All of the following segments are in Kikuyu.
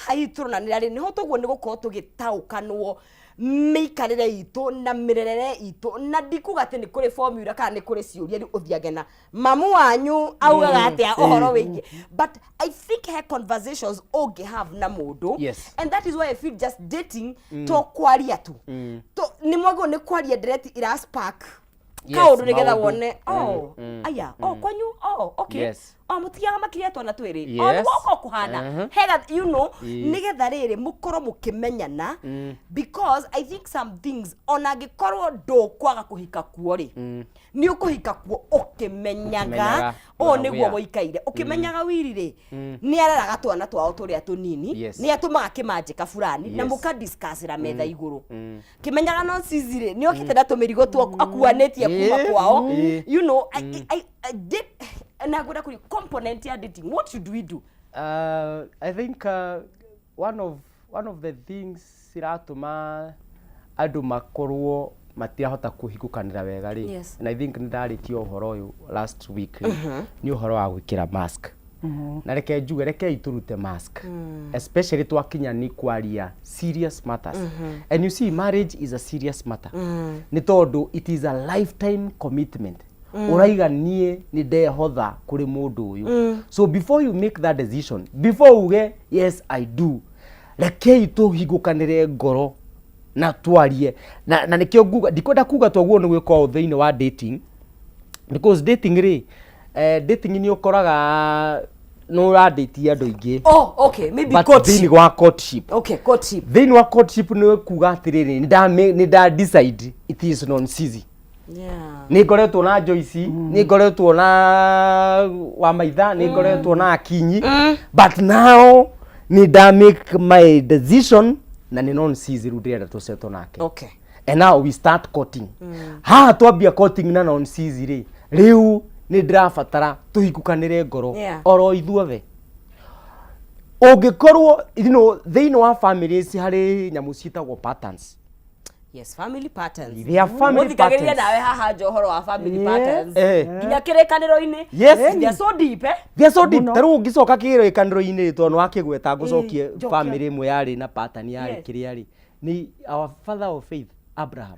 Haha hihi tũronanĩra rĩ, nĩho tũguo nĩ gũkorwo tũgĩtaũkanwo mĩikarĩre itũ na mĩrerere itũ, na ndikuga atĩ nĩ kũrĩ formula kana nĩ kũrĩ ciũria rĩu ũthiange na mamu wanyu augaga atĩa ũhoro wĩgiĩ, but I think he conversations ũngĩ have na mũndũ. And that is why I feel just dating to kwaria tu. Nĩ mwagĩrĩirwo nĩ kwaria ndereti ira spark kaũndũ nĩgetha maũndũ. Wone oh, aya, oh, kwanyu, oh, okay, oh, mũtigiaga makĩria twana twĩrĩ, oh, nĩguo kũhana hega, nĩgetha rĩrĩ mũkorwo mũkĩmenyana, because I think some things, ona angĩkorwo ndũkwaga kũhika kuo rĩ, nĩ ũkũhika kuo ũkĩmenyaga Ũkĩmenyaga ũũ where nĩguo we are. gũikaire, ũkĩmenyaga wiri rĩ nĩ areraga twana twao tũrĩa tũnini, nĩ atũmaga kĩmanjĩka fulani na mũkadiscussĩra metha igũrũ, kĩmenyaga no cici rĩ nĩ okĩte na tũmĩrigo tu akuanĩtie kuma kwao. I did na ngwenda kũria component ya dating, what should we do? I think one of the things iratũma andũ makorwo matirahota kũhingũkanĩra wega rĩ, and I think nĩ ndarĩtie ũhoro ũyũ last week rĩ, nĩ ũhoro wa gwĩkĩra mask. Na reke njuge, rekei tũrute mask, especially twakinya nĩ kwaria serious matters. And you see, marriage is a serious matter, nĩ tondũ it is a lifetime commitment. Ũraiga niĩ nĩ ndehotha kũrĩ mũndũ ũyũ. So before you make that decision, before uge "Yes, I do," rekei tũhingũkanĩre ngoro na twarie. Na nĩkĩo nguga ndikwenda kuga twaguo nĩ gwĩka ũũ thĩinĩ wa dating, because dating rĩ, dating nĩ ũkoraga nĩ ũradĩtia andũ aingĩ. Oh, okay, maybe But courtship. thĩinĩ wa courtship, Okay, courtship. Thĩinĩ wa courtship nĩ kuga atĩrĩrĩ, nĩ nda decide it is non easy. Nĩ ngoretwo na Joyce, nĩ ngoretwo na Wamaitha, nĩ ngoretwo na Akinyi, but now nĩ nda make my decision na nĩ non easy rĩu ndĩrenda tũcetwo nake. And now we start courting. Haha twambia courting na non easy rĩ, rĩu nĩ ndĩrabatara tũhingũkanĩre ngoro oro ithuothe. Ũngĩkorwo thĩinĩ wa families harĩ nyamũ ciĩtagwo patterns. Yes, family patterns. They are family Mũthikagĩrĩria patterns. nawe haha nja ũhoro wa family patterns nginya kĩrĩkanĩro-inĩ. They are so deep, eh? They are so deep. Mũno. Ta rĩu ũngĩcoka kĩrĩkanĩro-inĩ, tondũ nĩ wakĩgweta, ngũcokie njokia. Family ĩmwe yarĩ na pattern yarĩ kĩrĩa rĩ, nĩ our father of faith, Abraham.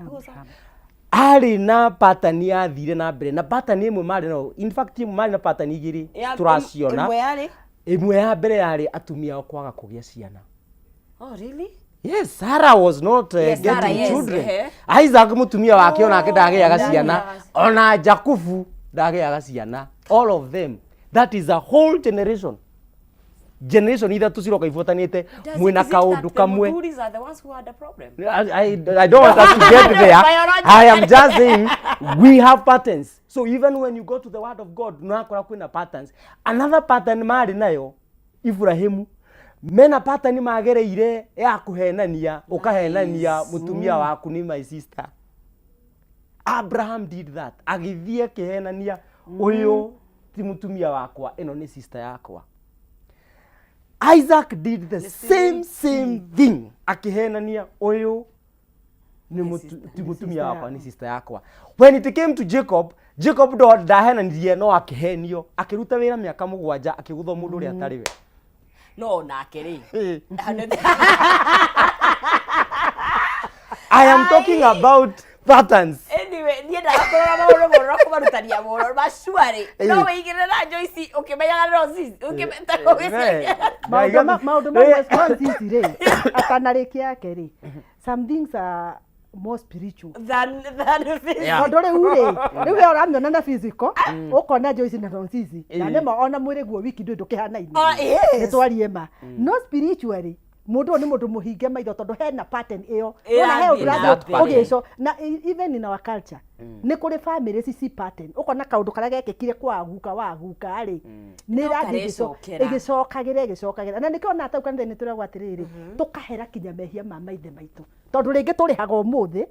Arĩ na pattern yathire na mbere, na pattern ĩmwe marĩ nayo, in fact ĩmwe marĩ na pattern igĩrĩ tũraciona. Ĩmwe yarĩ? Ĩmwe ya mbere yarĩ atumia ao kwaga kũgĩa ciana. Oh, really? Yes, Sarah was not Yes, getting Sarah, yes, children. Isaac mũtumia wake onake ndagĩaga ciana. Ona Jakubu ndagĩaga ciana. All of them. That is a whole generation. Generation ithatũ ciroka ibuatanĩte mwĩna kaũndũ kamwe. Mũthuris are the ones who had a problem. I don't want us to get there. I am just saying we have patterns. So even when you go to the word of God, unakora kwĩna patterns. Another pattern marĩ nayo, Ibrahimu mena pattern magereire ya kũhenania, ũkahenania mũtumia waku nĩ my sister. Abraham did that. Agĩthiĩ akĩhenania, ũyũ ti mũtumia wakwa, ĩno nĩ sister yakwa. Isaac did the same thing, akĩhenania, ũyũ nĩ ti mũtumia wakwa, nĩ sister yakwa. When it came to Jacob, Jacob ndo ndahenanirie, no akĩhenio, akĩruta wĩra mĩaka 7, akĩgũthwo mũndũ ũrĩa atarĩ we. No nake rĩ, I am talking about patterns. Anyway, niĩ ndaga kũrora maũndũ mũno na kũmarutania mũno macuarĩ, no wĩigĩrĩre na Joyce ũkĩmenyaga no sisi ũkĩmeta. Maũndũ mamwe sisi rĩ, atanarĩkia yake rĩ, some things are more spiritual than physical. Tondũ rĩu rĩ, rĩu we ũramĩona na physical, ũkona Joyce na Nonsizi, na nĩma ona mwĩrĩ guo wiki ndũĩ ndũkĩhanaine. Oh, yes. Nĩ twarie ma, no spiritually mũndũ ũyũ nĩ mũndũ mũhinge maitho, tondũ hena pattern ĩyo. Wona he ũndũ Ĩrathiĩ na ũrathiĩ mbere. ũgĩco na even in our culture nĩ kũrĩ family cici pattern, ũkona kaũndũ karĩa gekĩkire kwa guka wa guka rĩ, nĩ No ĩrathiĩ karecokera. ĩgĩcokagĩra ĩgĩcokagĩra. Na nĩkĩo ona tau kanitha-inĩ tũragwo atĩrĩrĩ, tũkahera kinya mehia ma maithe maitũ, tondũ rĩngĩ tũrĩhaga ũmũthĩ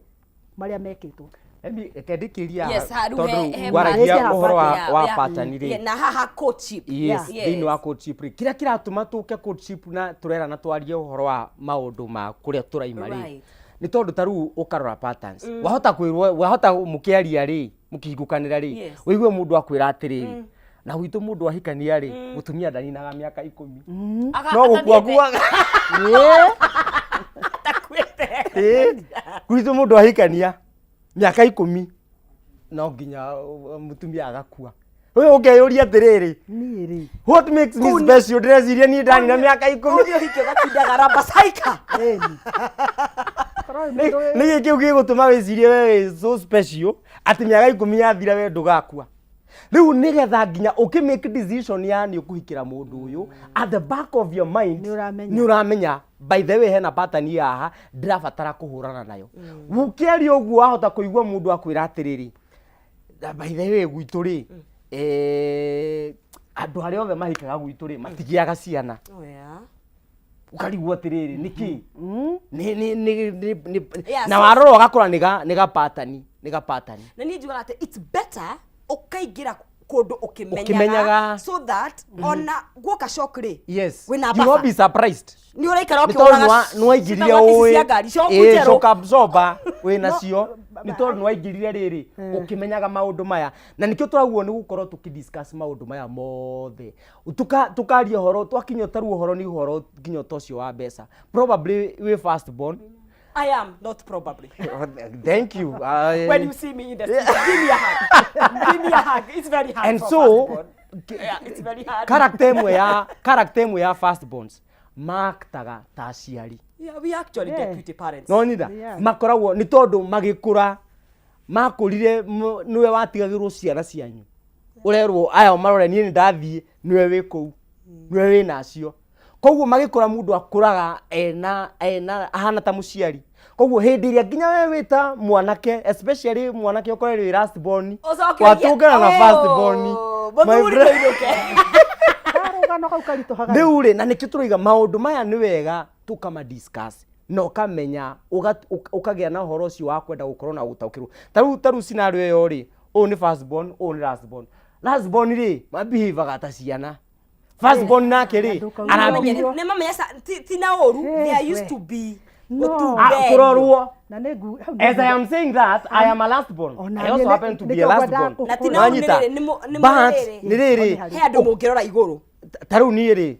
marĩa mekĩtwo. Reke ndĩkĩria Yes, ha, rĩu tondũ he ngwaragia pattern. ũhoro wa wa pattern rĩ. Yeah, na haha courtship. Yes, thĩinĩ wa courtship rĩ, kĩrĩa kĩratũma tũke courtship na tũrera na twarie ũhoro wa maũndũ ma kũrĩa tũraima rĩ, nĩ tondũ ta rĩu ũkarora patterns, wahota kwĩrwo, wahota mũkĩaria rĩ, mũkĩhingũkanĩra rĩ, ũigue mũndũ akwĩra atĩrĩrĩ, Na gwitũ mũndũ ahikania rĩ, mũtumia ndaninaga mĩaka 10. No Agathiĩte- gũkua akuaga. Atakuĩte. Ĩĩ, gwitũ mũndũ ahikania mĩaka 10 no nginya mũtumia agakua. Ũyũ ũngeyũria atĩrĩrĩ, Niĩ rĩ. What makes me special? Ndĩreciria niĩ ndanina mĩaka 10. Kũu nĩ ũhiki ũgatindaga rambacaika. Ĩni. Korwo wĩ mũndũ Nĩkĩ kĩu gĩgũtũma wĩcirie we wĩ so special atĩ mĩaka 10 yathira we ndũgakua? Rĩu nĩgetha nginya ũkĩ make decision ya nĩ ũkũhikĩra mũndũ ũyũ, at the back of your mind Nĩ ũramenya. nĩ ũramenya by the way hena pattern haha ndĩrabatara kũhũrana nayo. Ũkĩaria ũguo wahota kũigua mũndũ akwĩra atĩrĩrĩ, na by the way gwitũ rĩ, andũ arĩa othe mahikaga gwitũ rĩ matigĩaga ciana. Oh, yeah. Ũkarigwo atĩrĩrĩ, nĩkĩ? Nĩ Yeah, na so- warora ũgakora nĩ ga pattern, nĩ ga pattern. Na niĩ njugaga atĩ it's better ũkaingĩra kũndũ ũkĩmenyaga, Ũkĩmenyaga. so that ona guoka shock rĩ, Yes. wĩna You won't buffer. be surprised. Nĩ ũraikara Nĩ tondũ ũkĩũraga nĩwaingĩrire citagwo ici ũĩ cia ngari, shock Ĩĩ, njerũ. shock absorber wĩnacio. Nĩ tondũ nĩwaingĩrire rĩrĩ ũkĩmenyaga maũndũ maya, na nĩkĩo tũraguo nĩ gũkorwo tũkĩdiscuss maũndũ maya mothe. Tũkaria ũhoro twakinya ũtaru ũhoro nĩ ũhoro nginya ũta ũcio wa mbeca. Probably wĩ first born. I am not probably. Thank you. When you see me in the studio, give me a hug. Give me a hug. It's very hard And for so, firstborn. Yeah, it's very hard. Character ĩmwe ya firstborns maktaga ta aciari. Yeah, we actually deputy parents. No nitha makoragwo nĩ tondũ magĩkũra makũrire nĩwe watigagĩrwo ciana cianyu. Ũrerwo aya marore niĩ nĩ ndathiĩ, nĩwe wĩ kũu, nĩwe wĩ nacio. Koguo magĩkũra mũndũ akũraga ena ahana ta mũciari. Koguo hĩndĩ ĩrĩa nginya we wĩ ta mwanake, especially mwanake ũkorwo wĩ last born, Ũcoke watũngana na ũgie, first born, "Oh, my mũthuri friend." ndũinũke. Karũgano kau karitũhaga. Rĩu rĩ, na nĩkĩo tũrauga maũndũ maya nĩ wega tũkama discuss na ũkamenya, ũkagĩa na ũhoro ũcio wa kwenda gũkorwo na gũtaũkĩrwo. Ta rĩu scenario ĩyo rĩ, ũyũ nĩ first born, ũyũ nĩ last born. Last born rĩ, mabehavaga ta ciana. First born nake rĩ, Ndũkauge arabi- Nĩ mamenya ti na ũru, they are used we. to be No. gũtumberio. Kũrorwo. Na nĩ hau nĩ As I am saying that, I am a last born. Ona I also niĩ happen to be a nĩkĩo last ngwendaga born. kũ- Na ti na ũru, nĩ Wanyita? rĩrĩ, nĩ But, mũrĩrĩ. nĩ rĩrĩ, He andũ mũngĩrora igũrũ. Ta rĩu niĩ rĩ,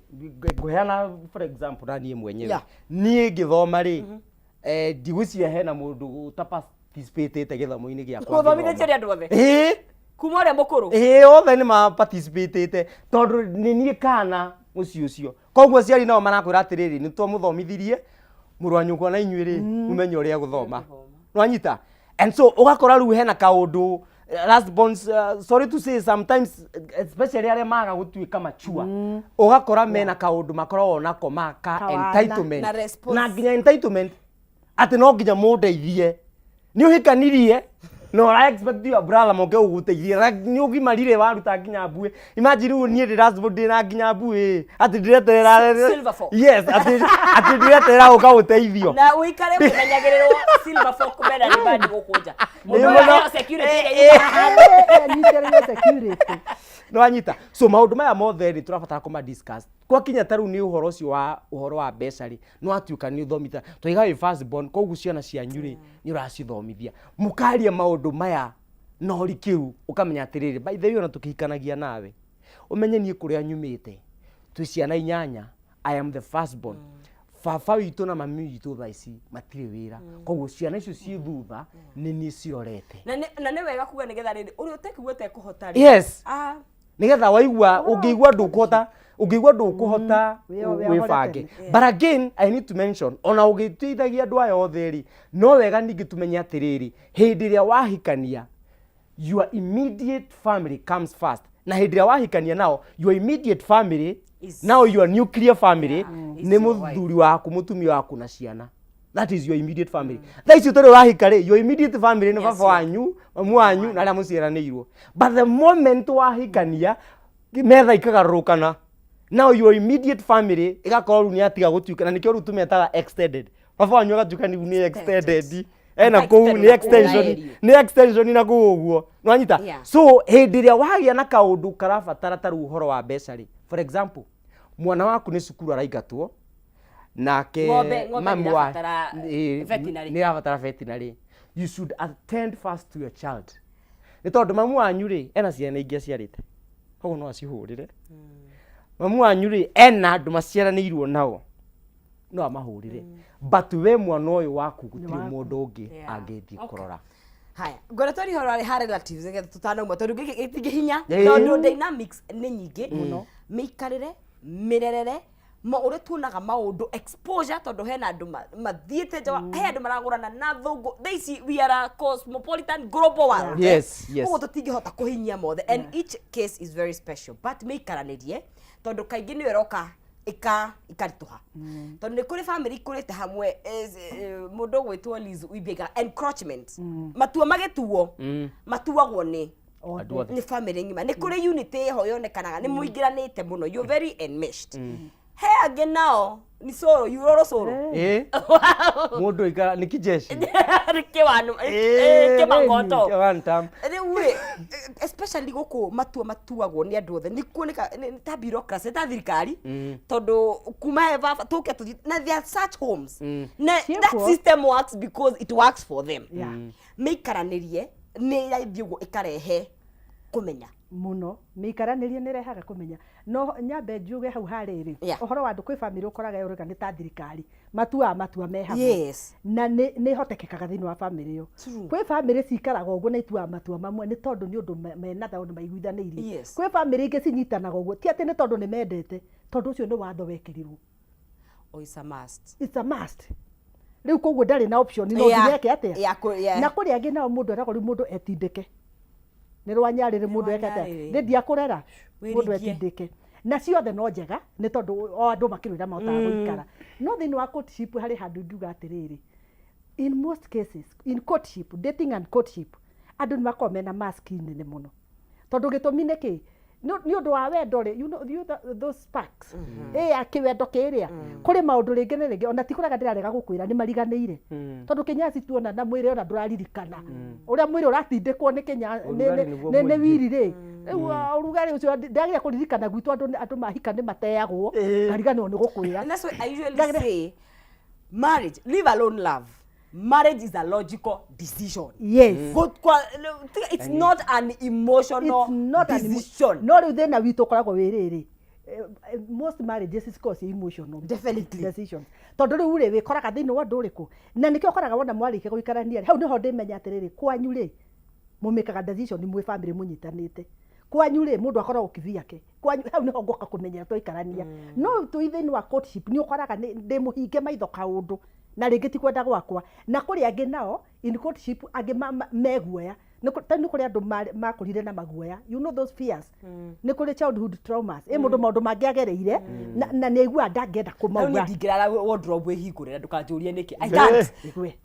ngũheana for example na niĩ mwenyewe. Niĩ ngĩthoma rĩ, ndigwĩciria hena mũndũ ũtaparticipatĩte gĩthomo-inĩ gĩakwa Mũthomithĩtio ngĩthoma. nĩ andũ othe? Ĩĩ. Kuma ũrĩa mũkũrũ? Ĩĩ, othe nĩ maparticipatĩte tondũ nĩ niĩ kana mũciĩ ũcio. Koguo aciari nao marakwĩra atĩrĩrĩ, nĩ twamũthomithirie mũrũ wa nyũkwa na inyuĩ rĩ, mũmenye ũrĩa gũthoma. Nĩwanyita? And so ũgakora rĩu hena kaũndũ last borns, sorry to say sometimes, especially arĩa maga gũtuĩka mature, ũgakora mena kaũndũ makoragwo nako maka Kawana. entitlement. Na response. Na nginya entitlement atĩ no nginya mũndeithie. Nĩ ũhikanirie na ũra expect your brother moke gũgũteithia. Na nĩ ũgimarire waruta nginya mbuĩ. Imagine rĩu niĩ ndĩ last born ndĩna nginya mbuĩ. Atĩ ndĩreterera Silver fork. Yes, atĩ ndĩreterera gũka gũteithio. Na ũikare ũkĩmenyagĩrĩrwo silver fork mena nĩ bandi gũkũ nja. Mũndũ Nĩ ũyũ mũno. aheo security ĩrĩa yumaga handũ. Anyitĩrĩire security. Nĩwanyita? So maũndũ maya mothe rĩ, tũrabatara kũma discuss. Gwakinya ta rĩu nĩ ũhoro ũcio wa ũhoro wa mbeca rĩ, nĩ watuĩka nĩ ũthomithia. Twaiga wĩ first born, koguo ciana cianyu rĩ, nĩ ũracithomithia. Mũkaria maũndũ maya na ũrikĩru, ũkamenya atĩrĩrĩ, by the way ona tũkĩhikanagia nawe, ũmenye niĩ kũrĩa nyumĩte, twĩ ciana 8, I am the first born. Baba witũ na mami witũ thaa ici matirĩ wĩra. Koguo ciana icio ciĩ thutha nĩ niĩ cirorete. Na nĩ wega kuga nĩgetha rĩrĩ, ũrĩa ũtekũigua ũtekũhota rĩ. Yes. Nĩgetha waigua, ũngĩigua ndũkũhota, ũngĩigua ndũkũhota Wĩhore wĩbange. tene. But again, I need to mention, ona ũgĩteithagia andũ aya othe rĩ, no wega ningĩ tũmenye atĩrĩrĩ, hĩndĩ ĩrĩa wahikania, your immediate family comes first. Na hĩndĩ ĩrĩa wahikania nao, your immediate family, Is now your nuclear family, Yeah, is nĩ your wife. mũthuri waku, mũtumia waku na ciana. That is your immediate family. Thaa ici ũtarĩ ũrahika rĩ, your immediate family nĩ Yes, baba yeah. wanyu, mamu wanyu, na arĩa mũciaranĩirwo. But the moment wahikania, metha ikagarũrũkana. Now your immediate family ĩgakorwo rĩu nĩ yatiga gũtuĩka, na nĩkĩo rĩu tũmetaga extended. Baba wanyu agatuĩka nĩ extended. Ena kũu nĩ extension, nĩ extension na kũu ũguo. Nĩwanyita? Yeah. So hĩndĩ ĩrĩa wagĩa na kaũndũ karabatara ta rĩu ũhoro wa mbeca rĩ, for example, mwana waku nĩ cukuru araingatwo, nake Ng'ombe mamu wa nĩrabatara ĩĩ, veterinary. nĩrabatara veterinary. You should attend first to your child. Nĩ tondũ mamu wanyu rĩ, ena ciana ingĩ aciarĩte. Koguo no acihũrĩre. Mamu wanyu rĩ, ena andũ maciaranĩirwo nao, no amahũrĩre. But we mwana ũyũ waku gũtirĩ waku. mũndũ ũngĩ angĩthiĩ kũrora. Haya, ngwenda twarie ũhoro wa ha relatives nĩgetha tũtanauma tondũ gĩkĩ gĩtingĩhinya tondũ dynamics nĩ nyingĩ mũno, mĩikarĩre, mĩrerere, ũrĩa tuonaga maũndũ, exposure, tondũ hena andũ mathiĩte nja he andũ maragũrana na thũngũ thaa ici. We are a cosmopolitan global world. Yes. Ũguo tũtingĩhota kũhinyia mothe, and each case is very special, but mĩikaranĩrie, tondũ kaingĩ nĩyo ĩroka ikaritũha, tondũ nĩ kũrĩ family ikũrĩte hamwe, mũndũ ũgwĩtwo Liz Uimbĩga, encroachment, matua magĩtuo matuagwo nĩ Andũ othe. Nĩ family ng'ima, nĩ kũrĩ unity ĩho yonekanaga, nĩ mũingĩranĩte mũno, you're very enmeshed. He angĩ nao ni solo yuroro solo. Ĩ mũndũ ikara nĩ kijeshi. Nĩ kĩwanu, kĩmangoto. One time. Rĩu rĩ, especially gũkũ matua matuagwo nĩ andũ othe, nĩ kuoneka nĩ ta bureaucracy, nĩ ta thirikari, tondũ kuma he baba tũke tũthiĩ na there are such homes na that Ciĩkuo. system works because it works for them. Mĩikaranĩrie nĩ ĩrathiĩ ũguo ĩkarehe kũmenya. Mũno, mĩikaranĩrie nĩ ĩrehaga kũmenya. No nyambe njuge hau harĩrĩ, ũhoro wa andũ kwĩ bamĩrĩ ũkoraga ũrauga nĩ ta thirikari, matuaga matua me hamwe, na nĩ ĩhotekekaga thĩinĩ wa bamĩrĩ ĩyo. Kwĩ bamĩrĩ cikaraga ũguo na ituaga matua mamwe nĩ tondũ nĩ ũndũ mena thayũ, nĩ maiguithanĩirie. Kwĩ bamĩrĩ ingĩ cinyitanaga ũguo ti atĩ nĩ tondũ nĩ mendete, tondũ ũcio nĩ watho wekĩrirwo. Oh, it's a must. It's a must. Rĩu koguo ndarĩ na option, no nginya eke atĩa? Yeah. Na kũrĩ angĩ nao mũndũ eragwo rĩu mũndũ etindĩke nĩ rwa nyarĩrĩ, mũndũ eke atĩa? Rwanyarĩrĩ. Nĩ ndiakũrera mũndũ. Wĩringie. Etindĩke na ciothe no njega, nĩ tondũ o andũ makĩrĩ ũrĩa mahotaga gũikara. No thĩinĩ wa courtship harĩ handũ ingiuga atĩrĩrĩ, in most cases in courtship, dating and courtship, andũ nĩ makoragwo mena mask nene mũno, tondũ gĩtũmi nĩ kĩ? Nĩ ũndũ wa wendo rĩ, you know, those sparks ĩ ya kĩwendo kĩrĩa, kũrĩ maũndũ rĩngĩ na rĩngĩ ona ti kũrega ndĩrarega gũkwĩra, nĩ mariganĩire, tondũ kĩnyasi tuona na mwĩrĩ ona ndũraririkana ũrĩa mwĩrĩ ũratindĩkwo nĩ kĩnya Ũrugarĩ nĩguo nĩ mũingĩ. wiri rĩ. Rĩu ũrugarĩ ũcio ndagĩra kũririkana gwitũ andũ mahika nĩ mateagwo, ngariganĩrwo nĩ gũkwĩra. And that's why I usually say marriage, leave alone love. Marriage is a logical decision. It's not an emotional It's not an decision. No rĩu thĩna witũ ũkoragwo wĩ rĩrĩ, most marriages cikoragwo ciĩ emotional decisions, tondũ rĩu rĩ wĩkoraga thĩinĩ wa ũndũ ũrĩkũ, na nĩkĩo ũkoraga wona mwarĩkia gũikarania rĩ, hau nĩho ndĩmenya atĩrĩrĩ, kwanyu rĩ mũmĩkaga decision mwĩ family mũnyitanĩte, kwanyu rĩ mũndũ akoragwo kivyake, kwanyu hau nĩho ngoka kũmenyera twaikarania. No twĩ thĩinĩ wa courtship nĩ ũkoraga ndĩ mũhinge maitho kaũndũ na rĩngĩ ti kwenda gwakwa. Na kũrĩ angĩ nao in courtship angĩ meguoya. Ta nĩ kũrĩ andũ makũrire na maguoya, you know those fears, nĩ kũrĩ childhood traumas, ĩ mũndũ maũndũ mangĩ agereire na nĩ aiguaga ndangĩenda Rĩu kũmauga. niĩ ndingĩrara wardrobe ĩhingũre na ndũkanjũrie nĩkĩ. I can't. Igue.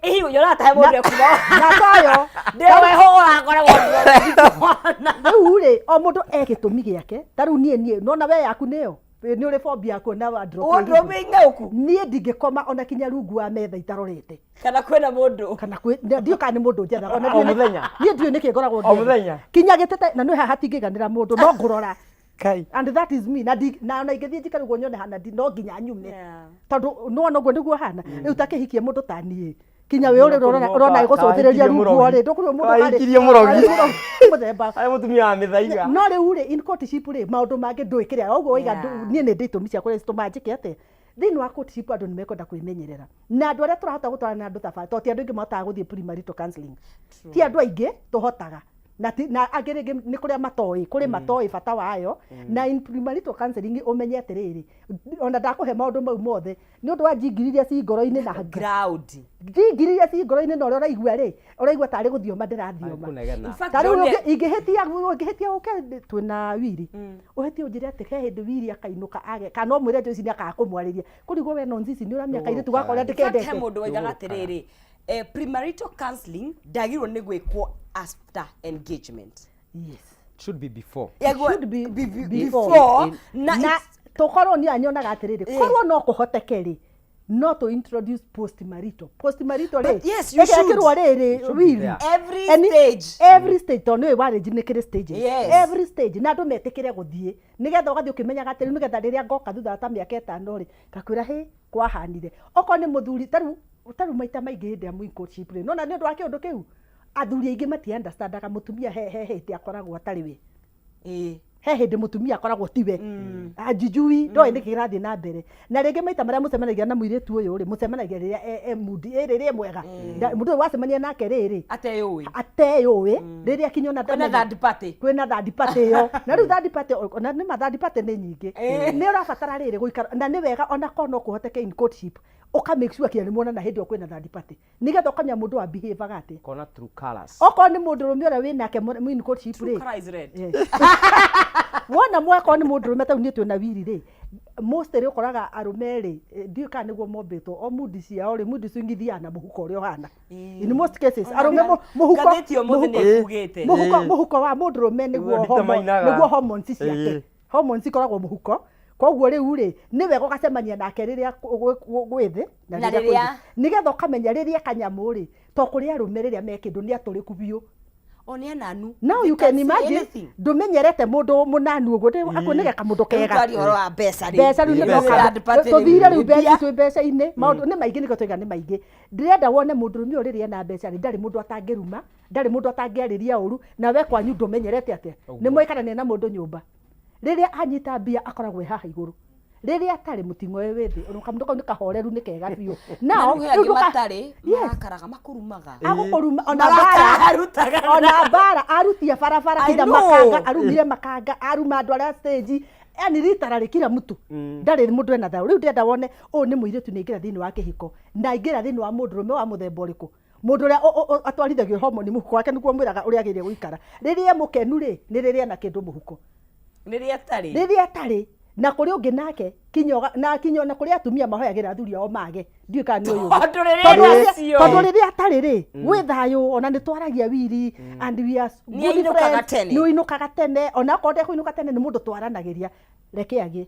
Ĩhingũre yonaga ta he mũndũ ekuma. Na toyo. Ndĩwe ũrakora wardrobe ndingĩona. Rĩu rĩ o mũndũ e gĩtũmi gĩake. Ta rĩu niĩ nona we yaku nĩyo nĩ ũrĩ phobia ya kuona wardrobe. Wardrobe ĩng'auku. Niĩ ndingĩkoma ona kinya rungu wa metha itarorete. Kana kwĩna mũndũ. Kana kwĩ ndiũ kana nĩ mũndũ njethaga ona. O mũthenya? Niĩ ndiũĩ nĩkĩ ngoragwo O ngĩetha. mũthenya? Kinya gĩtĩ na nĩ haha hatingĩiganĩra mũndũ, no ngũrora. Kai. And that is me. Na ona ingĩthiĩ njikare ũguo nyone hana no nginya nyume, tondũ nĩwona ũguo nĩguo hana. Rĩu takĩhikie mũndũ ta niĩ, kinya wĩ ũrĩ ũrona gũcũthĩrĩria rungu rĩ, ndũkũrĩ mũndũ Kahikirie mũrogi. Mũthemba. Arĩ mũtumia wa mĩthaiga. No rĩu rĩ, in courtship rĩ, maũndũ mangĩ ndũĩ kĩrĩa ũguo waiga. Niĩ nĩ ndĩ itũmi ciakwa iria citũmaga njĩke atĩa. Thĩinĩ wa courtship andũ nĩ mekwenda kwĩmenyerera, na andũ arĩa tũrahota gũtwarana na andũ thabarĩ, tondũ ti andũ aingĩ mahotaga gũthiĩ premarital counseling, ti andũ aingĩ tũhotaga, na angĩ rĩngĩ nĩ kũrĩa matoĩ, kũrĩ matoĩ bata wayo. Na in premarital counseling ũmenye atĩrĩrĩ, ona ndakũhe maũndũ mau mothe nĩ ũndũ wa njingiri iria ci ngoro-inĩ na Ground. Njingiri iria ci ngoro-inĩ, na ũrĩa ũraigua rĩ, ũraigua tarĩ gũthioma ndĩrathioma. Kũnegena. In fact, Ta rĩu ingĩhĩtia ũke twĩna wiri, ũhĩtie ũnjĩre atĩ he hĩndĩ wiri akainũka age, kana no mwĩre Joyce nĩ akaga kũmwarĩria, kũrigwo we nonzici nĩ ũramĩaka airĩtu gakwa ũrĩa In fact, he ndĩkendete. mũndũ waigaga atĩrĩrĩ, premarital counseling ndagĩrĩirwo nĩ gwĩkwo after engagement. Yes. Should be before. Should be before. Before na na tũkorwo niĩ anyonaga atĩrĩrĩ, korwo no kũhoteke rĩ, no to introduce post marital, post marital rĩ But yes, you should. ĩgekĩrwo rĩrĩ Should be wiri there. Every stage. Every stage, tondũ nĩũĩ marriage nĩ kĩrĩ stages. Every stage, na andũ metĩkĩre gũthiĩ nĩgetha ũgathiĩ ũkĩmenyaga atĩrĩ, nĩgetha rĩrĩa ngoka thutha wa ta mĩaka 5 rĩ, ngakwĩra hĩ kwahanire. Okorwo nĩ mũthuri, tarĩu maita maingĩ hĩndĩ ya mwĩ courtship rĩ, nona nĩ ũndũ wa kĩũndũ kĩu athuri aingĩ mati understandaga mũtumia he hĩndĩ akoragwo atarĩ we. He hĩndĩ mũtumia akoragwo tiwe anjijui, ndoĩ nĩkĩ kĩrathiĩ na mbere. Na rĩngĩ maita marĩa mũcemanagia na mũirĩtu ũyũ rĩ, mũcemanagia rĩrĩa e mood ĩ rĩrĩa mwega. Mũndũ ũyũ wacemania nake rĩrĩ ateyũĩ, ateyũĩ rĩrĩa kinya ona kwĩna third party. Kwĩna third party ĩyo. Na rĩu third party, ona nĩ ma third party nĩ nyingĩ. Nĩ ũrabatara rĩrĩ gũikara na nĩ wega, ona korwo no kũhoteke in courtship, ũka make sure kinya nĩ muonana hĩndĩ ĩyo kwĩna third party, nĩgetha ũkamenya mũndũ wa behave atĩa. Kona true colors. Okorwo nĩ mũndũrũme ũrĩa wĩ nake in courtship True rĩ, color is red. Yes. Wona mwakorwo nĩ mũndũrũme ta rĩu niĩ twĩna wiri rĩ, most rĩ ũkoraga arũme rĩ, ndiũĩ kana nĩguo mombĩtwo o mood ciao rĩ, mood swing ithiaga na mũhuko ũrĩa ũhana. In most cases arũme mũhuko Ngathĩti ũmũthĩ nĩ ĩkugĩte. Mũhuko wa mũndũrũme nĩguo Nĩguo determinaga. Nĩguo hormones ciake, hormones ikoragwo mũhuko. Koguo rĩu rĩ, nĩ wega ũgacemania nake rĩrĩa gwĩ thĩ Na na rĩrĩa kwĩ rĩrĩa thĩ, nĩgetha ũkamenya rĩrĩa kanyamũ rĩ, to kũrĩ arũme rĩrĩa me kĩndũ nĩ atũrĩku biũ. O nĩ ananu. Now They you can say imagine anything. ndũmenyerete mũndũ mũnanu ũguo akuonere kamũndũ Rĩu kega. twaria ũhoro wa mbeca rĩ. Mbeca rĩu nĩ Mbeca. ndoka. Third party rĩu. Tũthire rĩu Mbia. mbeca, twĩ mbeca-inĩ, maũndũ nĩ maingĩ, nĩkĩo twaiga nĩ maingĩ. Ndĩrenda wone mũndũrũme ũyũ rĩrĩa ena mbeca rĩ, ndarĩ mũndũ atangĩruma, ndarĩ mũndũ atangĩarĩria ũru. Na we kwanyu ndũmenyerete atĩa nĩ mwaikarania na mũndũ nyũmba, rĩrĩa anyita mbia akoragwo e haha igũrũ, rĩrĩa atarĩ mũting'oe wĩ thĩ. Ona kamũndũ kau nĩ kahoreru, nĩ kega biũ. Na Nao rĩu he rĩu angĩ matarĩ marakaraga, makũrumaga. Agũkũruma ona Marakara mbara arutaga. Ona mbara arutia barabara I kinya know. makanga, arumire makanga, aruma andũ arĩa stage, yani literally kila mtu, ndarĩ mũndũ ena thayũ. Rĩu ndĩrenda wone ũyũ nĩ mũirĩtu nĩ aingĩra thĩinĩ wa kĩhiko na aingĩra thĩinĩ wa mũndũrũme wa mũthemba ũrĩkũ, mũndũ ũrĩa atwarithagio homoni mũhuko wake nĩguo mwĩraga ũrĩa agĩrĩire gũikara. Rĩrĩa e mũkenu rĩ, nĩ rĩrĩa ena kĩndũ mũhuko. Rĩrĩa atarĩ. Rĩrĩa atarĩ. Na kũrĩ ũngĩ nake kinya na kinya ona kũrĩ atumia mahoyagĩra athuri ao mage, ndiũĩ kana nĩ ũyũ ũngĩ. Tondũ rĩrĩa Tondũ nacio. Tondũ rĩrĩa atarĩ rĩ, gwĩ thayũ, ona nĩ twaragia wiri and we are Nĩ good ainũkaga friends. tene. Nĩ ũinũkaga tene, ona okorwo ndekũinũka tene, nĩ mũndũ twaranagĩria, reke agĩe.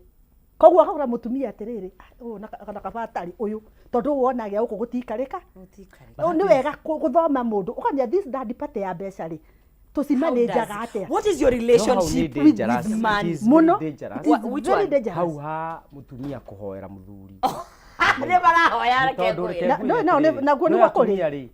Koguo akagũra mũtumia atĩrĩrĩ, "Ah, ũyũ na kaba atarĩ ũyũ, tondũ ũyũ wona agĩa gũkũ gũtiikarĩka." Rĩu nĩ wega gũthoma mũndũ, ũkamenya this third party ya mbeca rĩ, tũcimanĩnjaga atĩa. What is your No, hau nĩ relationship with dangerous. It money? is Mũno. very dangerous. It is Which very one? dangerous. Hau ha mũtumia kũhoera mũthuri. Nĩ marahoya, reke Tondũ reke ngwĩre. ngwĩre atĩrĩrĩ, Naguo no nĩguo kũrĩ. atumia rĩ,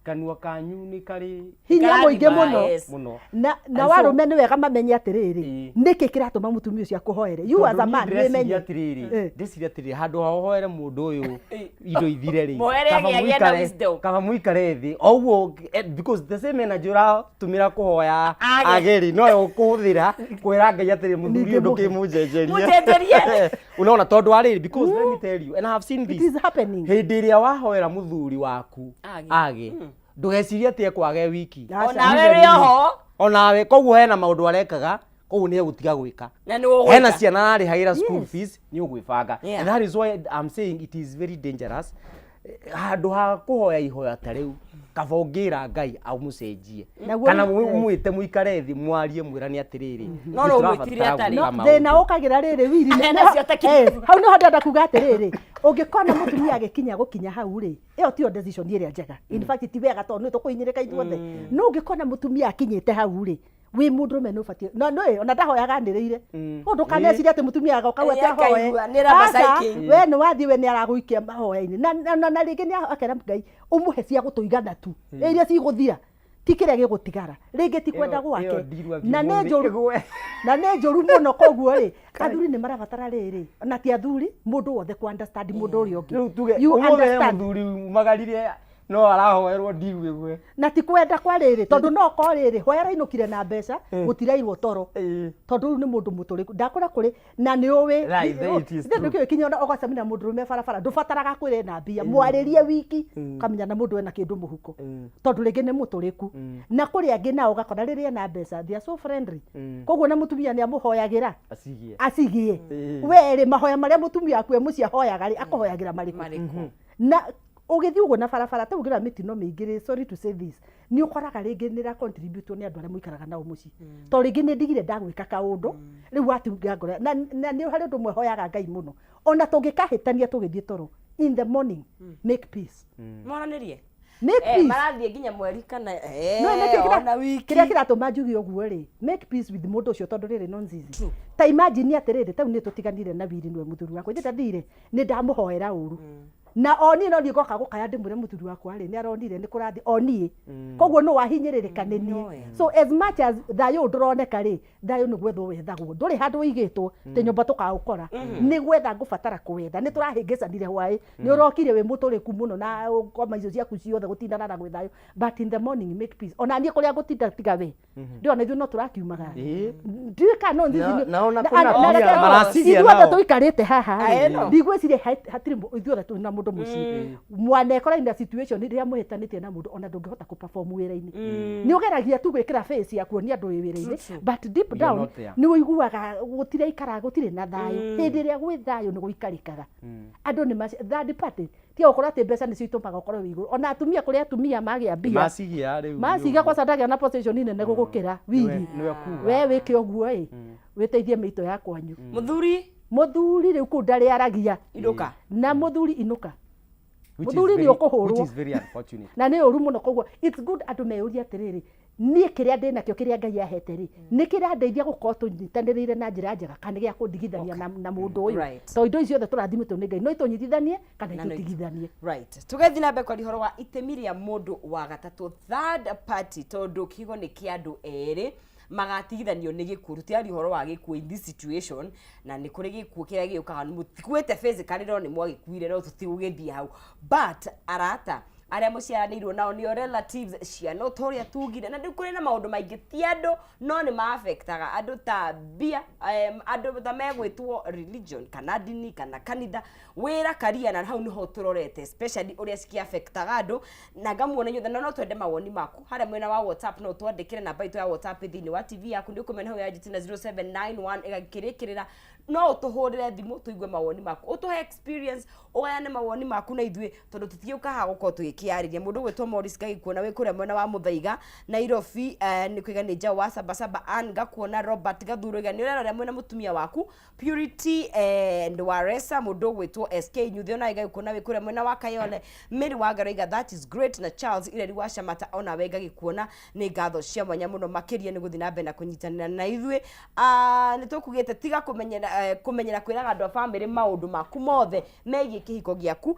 kanua kanyu nĩ karĩ hinya Karathi mũingĩ ma, mũno. yes. Mũno. Na And so- warũme nĩ wega mamenye atĩrĩrĩ, nĩkĩ kĩratũma mũtumia ũcio akũhoere. You as a Tondũ niĩ man ndĩreciria wĩmenye. atĩrĩrĩ, ndĩreciria atĩrĩrĩ, handũ ha ũhoere mũndũ ũyũ indo ithire rĩ, Mũhoere kaba agĩagĩa na wisdom. kaba mũikare thĩ o ũguo, because the same energy ũratũmĩra kũhoya Age. age rĩ, noyo ũkũhũthĩra kwĩra Ngai atĩrĩ, mũthuri ũyũ Ningĩ ndũkĩmũnjenjerie. Mũnjenjerie. Unaona, tondũ wa rĩrĩ, because let me tell you, and I have seen It this, is happening. hĩndĩ ĩrĩa wahoera mũthuri waku Age. age, ndũgecirie atĩ ekwage wiki. Aca. Onawe wĩ oho. Onawe koguo hena maũndũ arekaga, koguo nĩ egũtiga gwĩka. Na nĩ ũgwĩka. Hena ciana ararĩhagĩra school fees, nĩ ũgwĩbanga. And that is why I'm saying it is very dangerous. Handũ ha kũhoya ihoya ta rĩu, kaba ũngĩra Ngai amũcenjie Naguo kana mwĩte mũikare thĩ mwarie, mwĩrane atĩrĩrĩ, No no ũmwĩtire atarĩ. No, thĩna ũkagĩra rĩrĩ wiri Ena cio ta kĩndũ. Hau nĩho ndĩrenda kuga atĩrĩrĩ, ũngĩkona mũtumia agĩkinya gũkinya hau rĩ, ĩyo tiyo decision ĩrĩa njega. In fact ti wega, tondũ nĩ tũkũhinyĩrĩka ithuothe. No ũngĩkona mũtumia akinyĩte hau rĩ, wĩ mũndũrũme nĩ ũbatiĩ no nĩ ona ndahoyaga anĩrĩire ũndũ ũkaneciria atĩ mũtumia agoka Ĩ, atĩ ahoe. akaigua, nĩ rubber Aca, cycling. we nĩ wathiĩ, we nĩ aragũikia mahoya-inĩ na rĩngĩ nĩ akera Ngai ũmũhe cia gũtũigana tu, iria cigũthira, ti kĩrĩa gĩgũtigara rĩngĩ, ti kwenda Ĩyo- gwake. Ĩyo ndirua Na nĩ ũmũthĩ njũru ĩgwe. Na nĩ njũru mũno. Koguo rĩ, athuri nĩ marabatara rĩrĩ, na ti athuri, mũndũ wothe ku understand mũndũ ũrĩa ũngĩ. Rĩu tuge You ũmũthĩ he understand. mũthuri umagarire no arahoerwo ndiru ĩgwe. Na ti kwenda kwa rĩrĩ, tondũ no korwo rĩrĩ hoya arainũkire na mbeca, gũtirairwo toro, tondũ rĩu nĩ mũndũ mũtũrĩku ndakũra kũrĩ na nĩ ũĩ. Right, it is true. Ndũkĩũĩ kinya ona ũgacemania na mũndũ ũrũme barabara, ndũbataraga kwĩre na mbia, mwarĩrie wiki, ũkamenya na mũndũ ena kĩndũ mũhuko, tondũ rĩngĩ nĩ mũtũrĩku. Na kũrĩ angĩ nao ũgakora rĩrĩa ena mbeca, they are so friendly, koguo na mũtumia nĩ amũhoyagĩra acigie acigie. We rĩ, mahoya marĩa mũtumia waku e mũciĩ ahoyaga rĩ, akũhoyagĩra marĩkũ? Marĩkũ? Na ũgĩthiĩ ũguo na barabara ta ũngĩrora mĩtino mĩingĩ rĩ, sorry to say this, nĩ ũkoraga rĩngĩ nĩ ra contribute nĩ andũ arĩa mũikaraga nao mũciĩ, tondũ rĩngĩ nĩ ndigire ndagwĩka kaũndũ rĩu watunga ngoro. Na nĩ harĩ ũndũ ũmwe hoyaga Ngai mũno, ona tũngĩkahĩtania tũgĩthiĩ toro, in the morning make peace. Mwaranĩrie. Make peace. Marathiĩ nginya mweri kana No, nĩkĩo ona wiki. Kĩrĩa kĩratũma njuge ũguo rĩ, make peace with mũndũ ũcio, tondũ rĩrĩ nonsense. True. Ta imagine atĩrĩrĩ, tau nĩ tũtiganire na wiri, nĩwe mũthuri wakwa, ithe ndathire nĩ ndamũhoera ũru. Na o niĩ no niĩ ngoka gũkaya ndĩmwĩre mũthuri wakwa rĩ, nĩ aronire nĩ kũrathiĩ o niĩ. Koguo nũ wahinyĩrĩrĩka nĩ niĩ. So as much as thayũ ũyũ ndũroneka rĩ, thayũ nĩ gwethwo wethagwo. Ndũrĩ handũ ũigĩtwo atĩ nyũmba tũkaũkora. Nĩ gwetha ngũbatara kũwetha. Nĩ tũrahĩngĩcanire hwaĩ, nĩ ũrokire wĩ mũtũrĩku mũno na ngoma icio ciaku ciothe gũtindana na gwĩ thayũ. But in the morning make peace. Ona niĩ kũrĩa ngũtinda tiga we. Ndĩrona ithuĩ no tũrakiumagara. Ndiũĩ kana no Na- nĩ na ona kwĩna atumia maraciria ithuothe nao. tũikarĩte haha Aĩ, rĩ no. ndigwĩciria hatirĩ ithuothe twĩ na mũndũ mũciĩ mwanekora in a situation rĩrĩa mũhĩtanĩtie na mũndũ ona ndũngĩhota kũ perform wĩra-inĩ, nĩ ũgeragia tu gwĩkĩra face ya kuonia andũ wĩ wĩra-inĩ, but deep You're down not there. nĩ ũiguaga gũtiraikara, gũtirĩ na thayũ. Hĩndĩ ĩrĩa gwĩ thayũ nĩ gũikarĩkaga. Andũ nĩ third party tiga gũkorwo atĩ mbeca nĩcio itũmaga ũkorwo wĩ igũrũ. Ona atumia, kũrĩ atumia magĩa mbia Macigia rĩu. Maciga kwaca ndagĩa na position nene gũgũkĩra wiri. Nĩwe kuga. We wĩke ũguo ĩ, wĩteithie mĩito ya kwanyu. Mũthuri. Mũthuri rĩu kũu ndarĩaragia. Inũka. Na mũthuri inũka. Which is Mũthuri nĩ ũkũhũrwo. Which is very unfortunate. Na nĩ ũru mũno. Koguo it's good andũ meyũrie atĩrĩrĩ, niĩ kĩrĩa ndĩ nakĩo, kĩrĩa Ngai ahete rĩ, nĩ kĩrandeithia gũkorwo tũnyitanĩrĩire na njĩra njega kana gĩa kũndigithania na mũndũ ũyũ? Tondũ indo ici ciothe tũrathimĩtwo nĩ Ngai no itũnyitithanie kana Na no itũtigithanie. Right, tũgathiĩ na mbere kwaria ũhoro wa itemi rĩa mũndũ wa gatatũ, third party, tondũ kĩhigo nĩ kĩa andũ erĩ magatigithanio nĩ gĩkuũ. Tũtiraria ũhoro wa gĩkuũ in this situation, na nĩ kũrĩ gĩkuũ kĩrĩa gĩũkaga mũtikuĩte physically no nĩ mwagĩkuire, no tũtigũgĩthiĩ hau, but arata arĩa mũciaranĩirwo nao nĩo relatives, ciana ta ũrĩa tugire, na rĩu kũrĩ na maũndũ maingĩ ti andũ no nĩ ma-affectaga andũ ta mbia, andũ ta megwĩtwo religion kana ndini kana kanitha, wĩra, karia, na hau nĩho tũrorete especially ũrĩa cikiaffectaga andũ. Na ngamuona inyuothe na no twende mawoni maku harĩa mwena wa WhatsApp. No twandĩkĩre namba itũ ya WhatsApp thĩinĩ wa TV yaku, nĩ ũkũmenya hau yanjĩtie na 0791 ĩgakĩrĩkĩrĩra. No ũtũhũrĩre thimũ tũigue mawoni maku, ũtũhe experience, ũgayane mawoni maku na ithuĩ, tondũ tũtigĩũka haha gũkorwo tũgĩkĩarĩria. Mũndũ ũgwĩtwo Morris ngagĩkuona wĩ kũrĩa mwena wa Mũthaiga Nairobi, nĩ kũiga nĩ njaũ wa Sabasaba. Ann ngakuona, Robert Gathuro iga nĩ ũrerorera mwena mũtumia waku Purity and Waresa. Mũndũ ũgwĩtwo SK Nyuthĩ ona ngagĩkuona wĩ kũrĩa mwena wa Kayole. Mary Wangaro iga that is great, na Charles Ireri wa Shamata onawe ngagĩkuona. Nĩ ngatho cia mwanya mũno makĩria nĩ gũthiĩ na mbere na kũnyitanĩra na ithuĩ. Ah, nĩ tũkugĩte tiga kũmenyera, kũmenyera kwĩraga andũ a bamĩrĩ maũndũ maku mothe megiĩ kĩhiko gĩaku.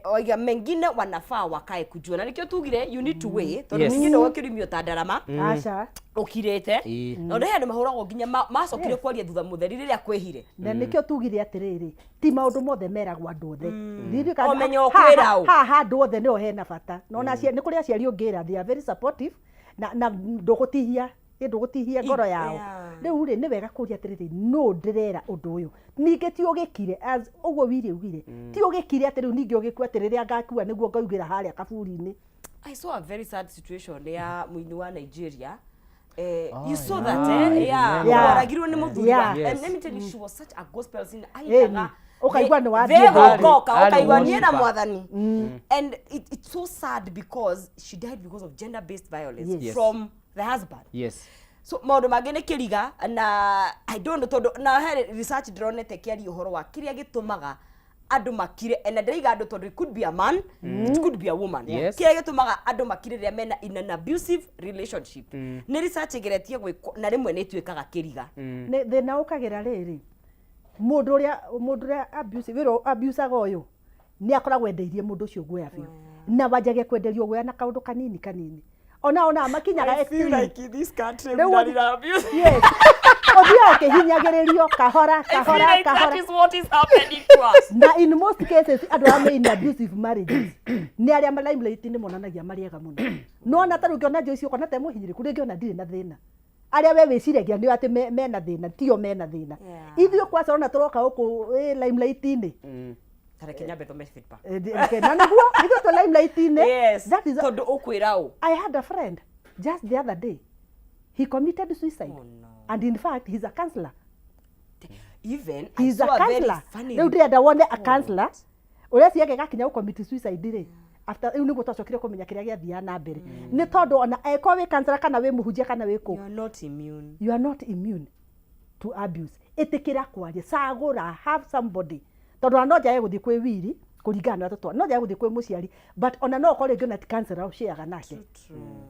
Oiga mengine wanafaa wakae kujua, na nĩkĩo tugire you need to weigh, tondũ ningĩ ndũgũkĩrumio ta ndarama Aca. ũkirĩte. Na ũndũ he andũ mahũragwo nginya macokire kwaria thutha mũtheri rĩrĩa kwĩhire. Na nĩkĩo tugire atĩrĩrĩ, ti maũndũ mothe meragwo andũ othe. Ndirikana- Ũmenye ũkwĩra ũ. Haha andũ othe nĩho hena bata. Na ona nĩ kũrĩ aciari ũngĩra they are very supportive na ndũgũtihia ĩ ndũgũtihia ngoro yao. Rĩu rĩ, nĩ wega kũria atĩrĩrĩ, nũ ndĩrera ũndũ ũyũ? Ningĩ ti ũgĩkire as ũguo wiri augire, ti ũgĩkire atĩ rĩu ningĩ ũgĩkua atĩ rĩrĩa ngakua nĩguo ngaugĩra harĩa kaburi-inĩ. I saw a very sad situation ya mũini wa Nigeria. You saw that, I eh? Yeah. remember. Waragirwo nĩ mũthuri wa. And let me tell you, she was such a gospel singer. Ainaga. Ũkaigua nĩ wathiĩ Thĩ Arĩ ũkaigua niĩ na worshipper. mwathani. And it's so sad because she died because of gender-based violence from the husband. So maũndũ mangĩ nĩ kĩriga na I don't know, tondũ na he research ndĩronete kĩaria ũhoro wa kĩrĩa gĩtũmaga andũ makire, and ndĩraiga andũ tondũ it could be a man, it could be a woman. Kĩrĩa gĩtũmaga andũ makire rĩrĩa mena in an abusive relationship, nĩ research ĩgeretie gwĩkwo na rĩmwe nĩ ĩtuĩkaga kĩriga. Nĩ thĩna ũkagĩra rĩrĩ, mũndũ ũrĩa abusive wĩra abusaga ũyũ nĩ akoragwo endeirie mũndũ ũcio guoya biũ, na wanjagia kwenderio guoya na kaũndũ kanini kanini, ona makinyaga extreme. In this country Rĩu yes, ũthiaga ũkĩhinyagĩrĩrio kahora kahora kahora. Is what is happening to us. Na in most cases andũ arĩa me in abusive marriages nĩ arĩa limelight-inĩ monanagia marĩ ega mũno, no ona ta rĩu ũngĩona Joyce ũkona te mũhinyĩrĩku, rĩngĩ ona ndirĩ na thĩna. Arĩa we wĩciragia nĩo atĩ mena thĩna tio mena thĩna. Ithuĩ kwaca ona tũroka gũkũ limelight-inĩ. Tareke nyambe thome feedback. Na nĩguo ithuĩ twĩ limelight-inĩ. Yes. That is Tondũ ũkwĩra ũ? I had a friend just the other day, he committed suicide. Oh, no. And in fact he's a counselor. Even I He's a saw a very counselor. funny Rĩu ndĩrenda wone a counselor ũrĩa ciake gakinya gũ-commit suicide rĩ, after rĩu nĩguo twacokire kũmenya kĩrĩa gĩathiaga na mbere, nĩ tondũ ona angĩkorwo wĩ counselor kana wĩ mũhunjia kana wĩ kũ, You are not immune. You are not immune to abuse. Ĩtĩkĩra kwaria, cagũra, have somebody, tondũ ona no njage gũthiĩ kwĩ wiri kũringana na ũrĩa no njage gũthiĩ kwĩ mũciari, but ona no ũkorwo rĩngĩ ona ti counselor ũciaga nake,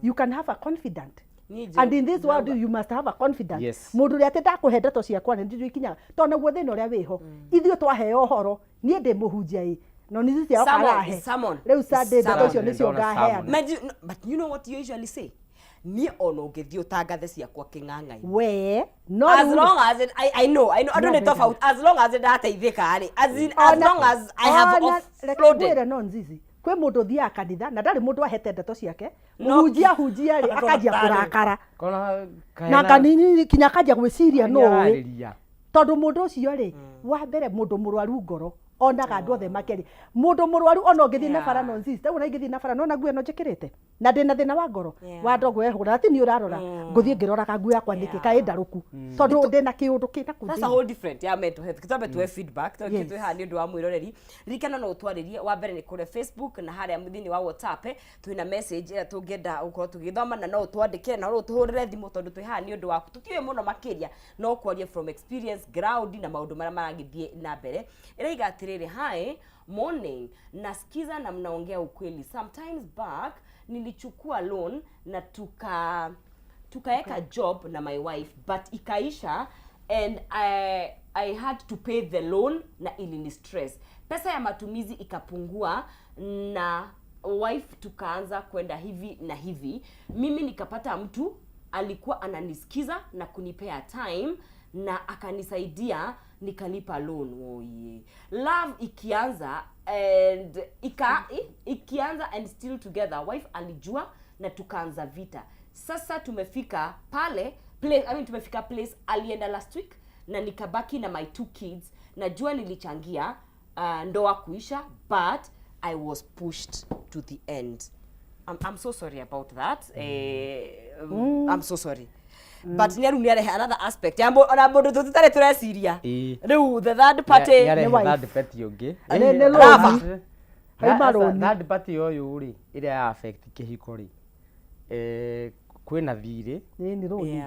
you can have a confidant. Niĩ njũ- And in this world you must have a confidant, mũndũ ũrĩa atĩ ndakũhe ndeto ciakwa nĩ ndĩrĩ ikinyaga, tondũ naguo thĩna ũrĩa wĩho, ithuĩ twaheo ũhoro, niĩ ndĩ mũhunjia ĩ. No nĩ cia Salmon, karahe. salmon. Rĩu Sunday ndeto Salmon. icio nĩcio Ndona ngaheana. salmon. Mind you, no, but you know what you usually say, niĩ ona ũngĩthiĩ ũtangathe ciakwa kĩng'ang'a-inĩ, We no as rĩu- long as it, I know, I know andũ nĩ No, tofauti, as long as ndateithĩka rĩ, as in, as Ona- long as I have ona- reke offloaded. ngwĩre no nzizi kwĩ mũndũ ũthiaga kanitha na ndarĩ mũndũ ahete ndeto ciake No. mũhunjia hunjia rĩ akanjia kũrakara Kona na kanini kinya akanjia gwĩciria no ũĩ Nĩararĩria. Tondũ mũndũ ũcio rĩ, wa mbere, mũndũ mũrwaru ngoro onaga andũ othe makeri mũndũ mũrwaru ona ũngĩthiĩ na bara no nzizi rĩu ona ingĩthiĩ na bara nona nguo ĩno njĩkĩrĩte na ndĩna thĩna wa ngoro wa ndogo ehũra ti nĩ ũrarora ngũthiĩ ngĩroraga nguo yakwa nĩkĩ kaĩ ndarũku tondũ ndĩna kĩũndũ kĩna kũu That's a thĩinĩ. whole different ya mental health. Kitambe tuwe feedback tondũ Yes. twĩ haha nĩ ũndũ wa mwĩroreri. Ririkana no ũtwarĩrie, wa mbere nĩ kũrĩa Facebook na harĩa thĩinĩ wa WhatsApp, twĩna message ĩrĩa tũngĩenda gũkorwo tũgĩthoma, na no ũtwandĩkĩre na no ũtũhũrĩre thimũ tondũ twĩ haha nĩ ũndũ waku. Tũtiũĩ mũno makĩria, no kwaria from experience ground na maũndũ marĩa maragĩthiĩ na mbere. Ĩraiga atĩrĩrĩ, "Hi, morning, nasikiza na mnaongea ukweli. Sometimes back nilichukua loan na tukaeka job na my wife, but ikaisha and I had to pay the loan na ilini stress. Pesa ya matumizi ikapungua na wife tukaanza kwenda hivi na hivi. Mimi nikapata mtu alikuwa ananisikiza na kunipea time na akanisaidia nikalipa loan. Oye. Love ikianza and ikianza and still together, wife alijua na tukaanza vita. Sasa tumefika pale place, I mean, tumefika place alienda last week na nikabaki na my two kids. Najua nilichangia ndoa kuisha, but I was pushed to the end." I'm so sorry about that. I'm so sorry. But nĩ rĩu nĩ arehe another aspect ya ona mũndũ tũtitarĩ tũreciria. Rĩu the third party Nĩarehe Nĩ wife. Third party ũngĩ. Nĩ loan. Haima loan. Third party ũyũ rĩ, ĩrĩa ya affect kĩhiko rĩ, kwĩna thirĩ. Nĩ loan.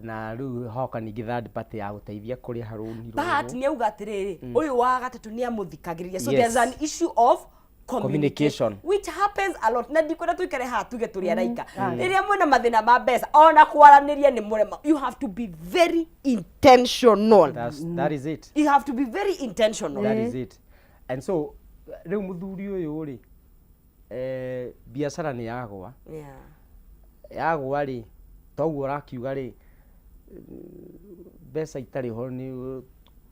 Na rĩu hoka ningĩ third party ya gũteithia kũrĩha rũni But rũrũ. nĩ auga atĩrĩrĩ, ũyũ wa gatatũ nĩ amũthikagĩrĩria, so there's an issue of Communication. which happens a lot, na ndikwenda tuikare haha tuge tũrĩ araika. Rĩrĩa mwĩna mathĩna ma mbeca, ona kwaranĩria nĩ mũrema. You have to be very intentional. That is it. You have to be very intentional. That is it. And so rĩu mũthuri ũyũ rĩ, biacara nĩ yagwa. Yagwa rĩ, toguo ũrakiuga rĩ, mbeca itarĩ ho, nĩ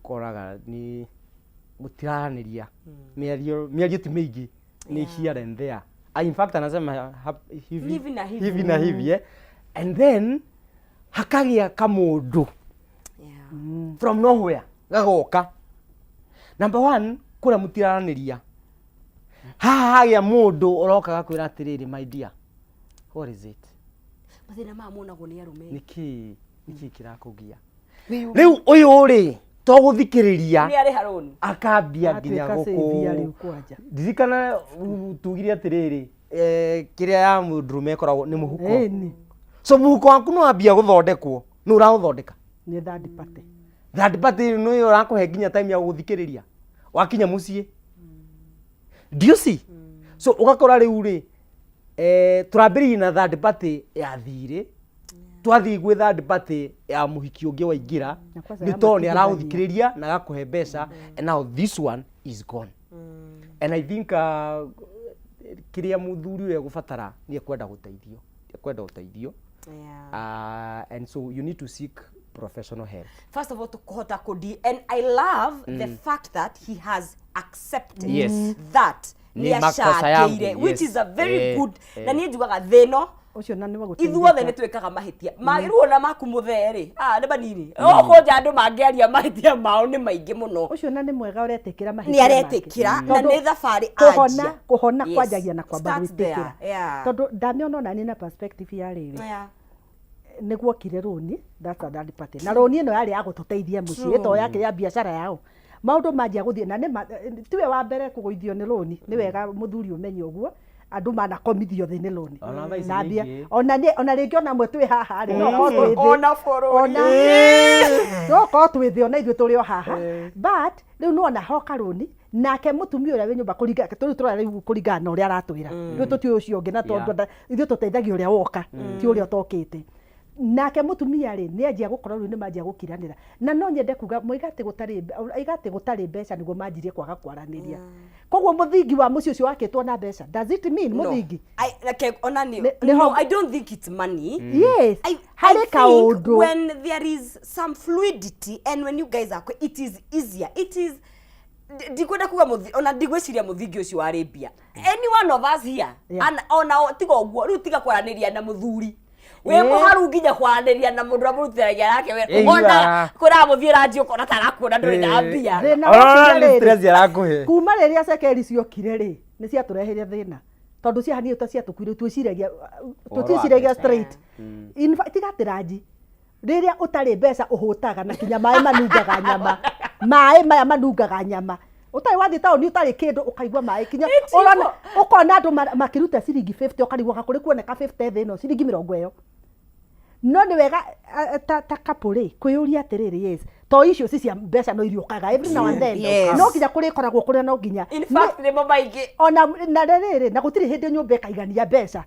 ũkoraga nĩ mũtiraranĩria, mĩario ti mĩingĩ, nĩ here and there. Ah, in fact anasema hivi, Hivi na hivi. Hivi na hivi, eh? And then hakagĩa kamũndũ from nowhere gagoka. Number one, kũrĩa mũtiraranĩria, haha hagĩa mũndũ ũroka gakwĩra atĩrĩrĩ, "My dear, what is it?" Mathĩna maya monagwo nĩ arũme. Nĩkĩ kĩrakũgia rĩu? Ũyũ rĩ, to gũthikĩrĩria Nĩ arĩ harũni. Akambia nginya Atuĩka savior rĩu gũkũ kwanja. Ndirikana tugire atĩrĩrĩ, kĩrĩa ya mũndũrũme ĩkoragwo nĩ mũhuko. Ĩni. So mũhuko waku nĩ wambia gũthondekwo, nĩ ũraũthondeka. Nĩ third party. Third party nĩ ũrakũhe nginya time ya gũthikĩrĩria wakinya mũciĩ. Do you see? So ũgakora rĩu rĩ, tũrambĩrĩirie na third party ya thirĩ, twathiĩ gwĩ third party ya mũhiki ũngĩ waingĩra. Na kwanza Nĩ ya tondũ nĩ matigithania. aragũthikĩrĩria na agakũhe mbeca, and now this one is gone. And I think kĩrĩa mũthuri ũyũ egũbatara nĩ ekwenda gũteithio, ekwenda ũteithio. And so you need to seek professional help. First of all, tukuhota kudi, and I love the fact that he has accepted that Ni makosa yangu, nĩacangĩire, which is a very good. Na niĩ njugaga thĩno Ũcio na nĩ wa ithuothe nĩ gũteithĩka. twĩkaga mahĩtia magĩrĩirwo na maku mũthee rĩ, nĩ manini ũkũnja andũ mangĩaria mahĩtia mao nĩ maingĩ mũno. Ũcio na nĩ mwega ũretĩkĩra mahĩtia Nĩ make. aretĩkĩra na Tondũ nĩ thabarĩ kũhona anjia. Kũhona kwanjagia na kwamba Starts there. gwĩtĩkĩra. Tondũ ndamĩona ona niĩ na perspective ya rĩrĩ, nĩ guokire rũni, that's a third party, na rũni ĩno yarĩ ya gũtũteithia mũciĩ, to yake ya biacara yao. Maũndũ manjia gũthiĩ na nĩ tiwe wa mbere kũgũithio nĩ rũni. Nĩ wega mũthuri ũmenye ũguo, andũ manakomithio thĩ nĩ rũni. Ona thaa ici Na mbia ningĩ. ona nĩ ona rĩngĩ ona amwe twĩ haha rĩ, no korwo twĩ thĩ. Ona bũrũri. Ona no korwo twĩ thĩ, ona ithuĩ tũrĩ o haha, but rĩu nĩwona hoka rũni nake mũtumia ũrĩa wĩ nyũmba kũringa tũrĩu tũrora rĩu kũringana na ũrĩa aratwĩra. Rĩu tũtiũĩ ũcio ũngĩ na tondũ ithuĩ tũteithagia ũrĩa woka, ti ũrĩa ũtokĩte. Nake mũtumia rĩ, nĩ anjia gũkorwo rĩu nĩ manjia gũkiranĩra. Na no nyende kuga moiga atĩ gũtarĩ oiga atĩ gũtarĩ mbeca nĩguo manjirie kwaga kwaranĩria. Koguo mũthingi wa mũciĩ ũcio wakĩtwo na mbeca. Does it mean No. mũthingi? I, like, ona ni, Nĩ no, ho- I don't think it's money. Yes. I Harĩ think kaũndũ. when there is some fluidity and when you guys are, it is easier. It is ndikwenda kuga muthi ona ndigwiciria muthingi ucio warĩ mbia any one of us here ona tiga ũguo rĩu tiga kwaranĩria na mũthuri wĩ mũharu nginya kwaranĩria na mũndũ ũrĩa mũrutithanagia nake wĩra. Ĩigua. Ũkona kũrĩa mũthiĩ ranji ũkona ta arakuona ndũrĩ na mbia. Thĩna Ona wakinya nĩ rĩrĩ, stress arakũhe. Kuma rĩrĩa cekeri ciokire rĩ, nĩ ciatũreheire thĩna tondũ ciahanire ta ciatũkuire, twĩciragia Ũhoro wa tũtiĩciragia mbeca. straight. In fact, tiga atĩ ranji rĩrĩa ũtarĩ mbeca ũhũtaga na kinya maĩ manungaga nyama, maĩ maya manungaga nyama. Ũtarĩ wathiĩ taũni ũtarĩ kĩndũ ũkaigua maĩ kinya ũrona ũkona andũ makĩruta ciringi 50 ũkarigwo ka kũrĩ kuoneka 50 thĩ ĩno ciringi mĩrongo ĩyo. No nĩ wega ta couple rĩ kwĩyũria atĩrĩrĩ, yes, to icio ci cia mbeca no iriũkaga every now and then. No nginya kũrĩkoragwo kũrĩa no nginya. In fact, nĩmo maingĩ. Ona na rĩrĩ, na gũtirĩ hĩndĩ nyũmba ĩkaigania mbeca.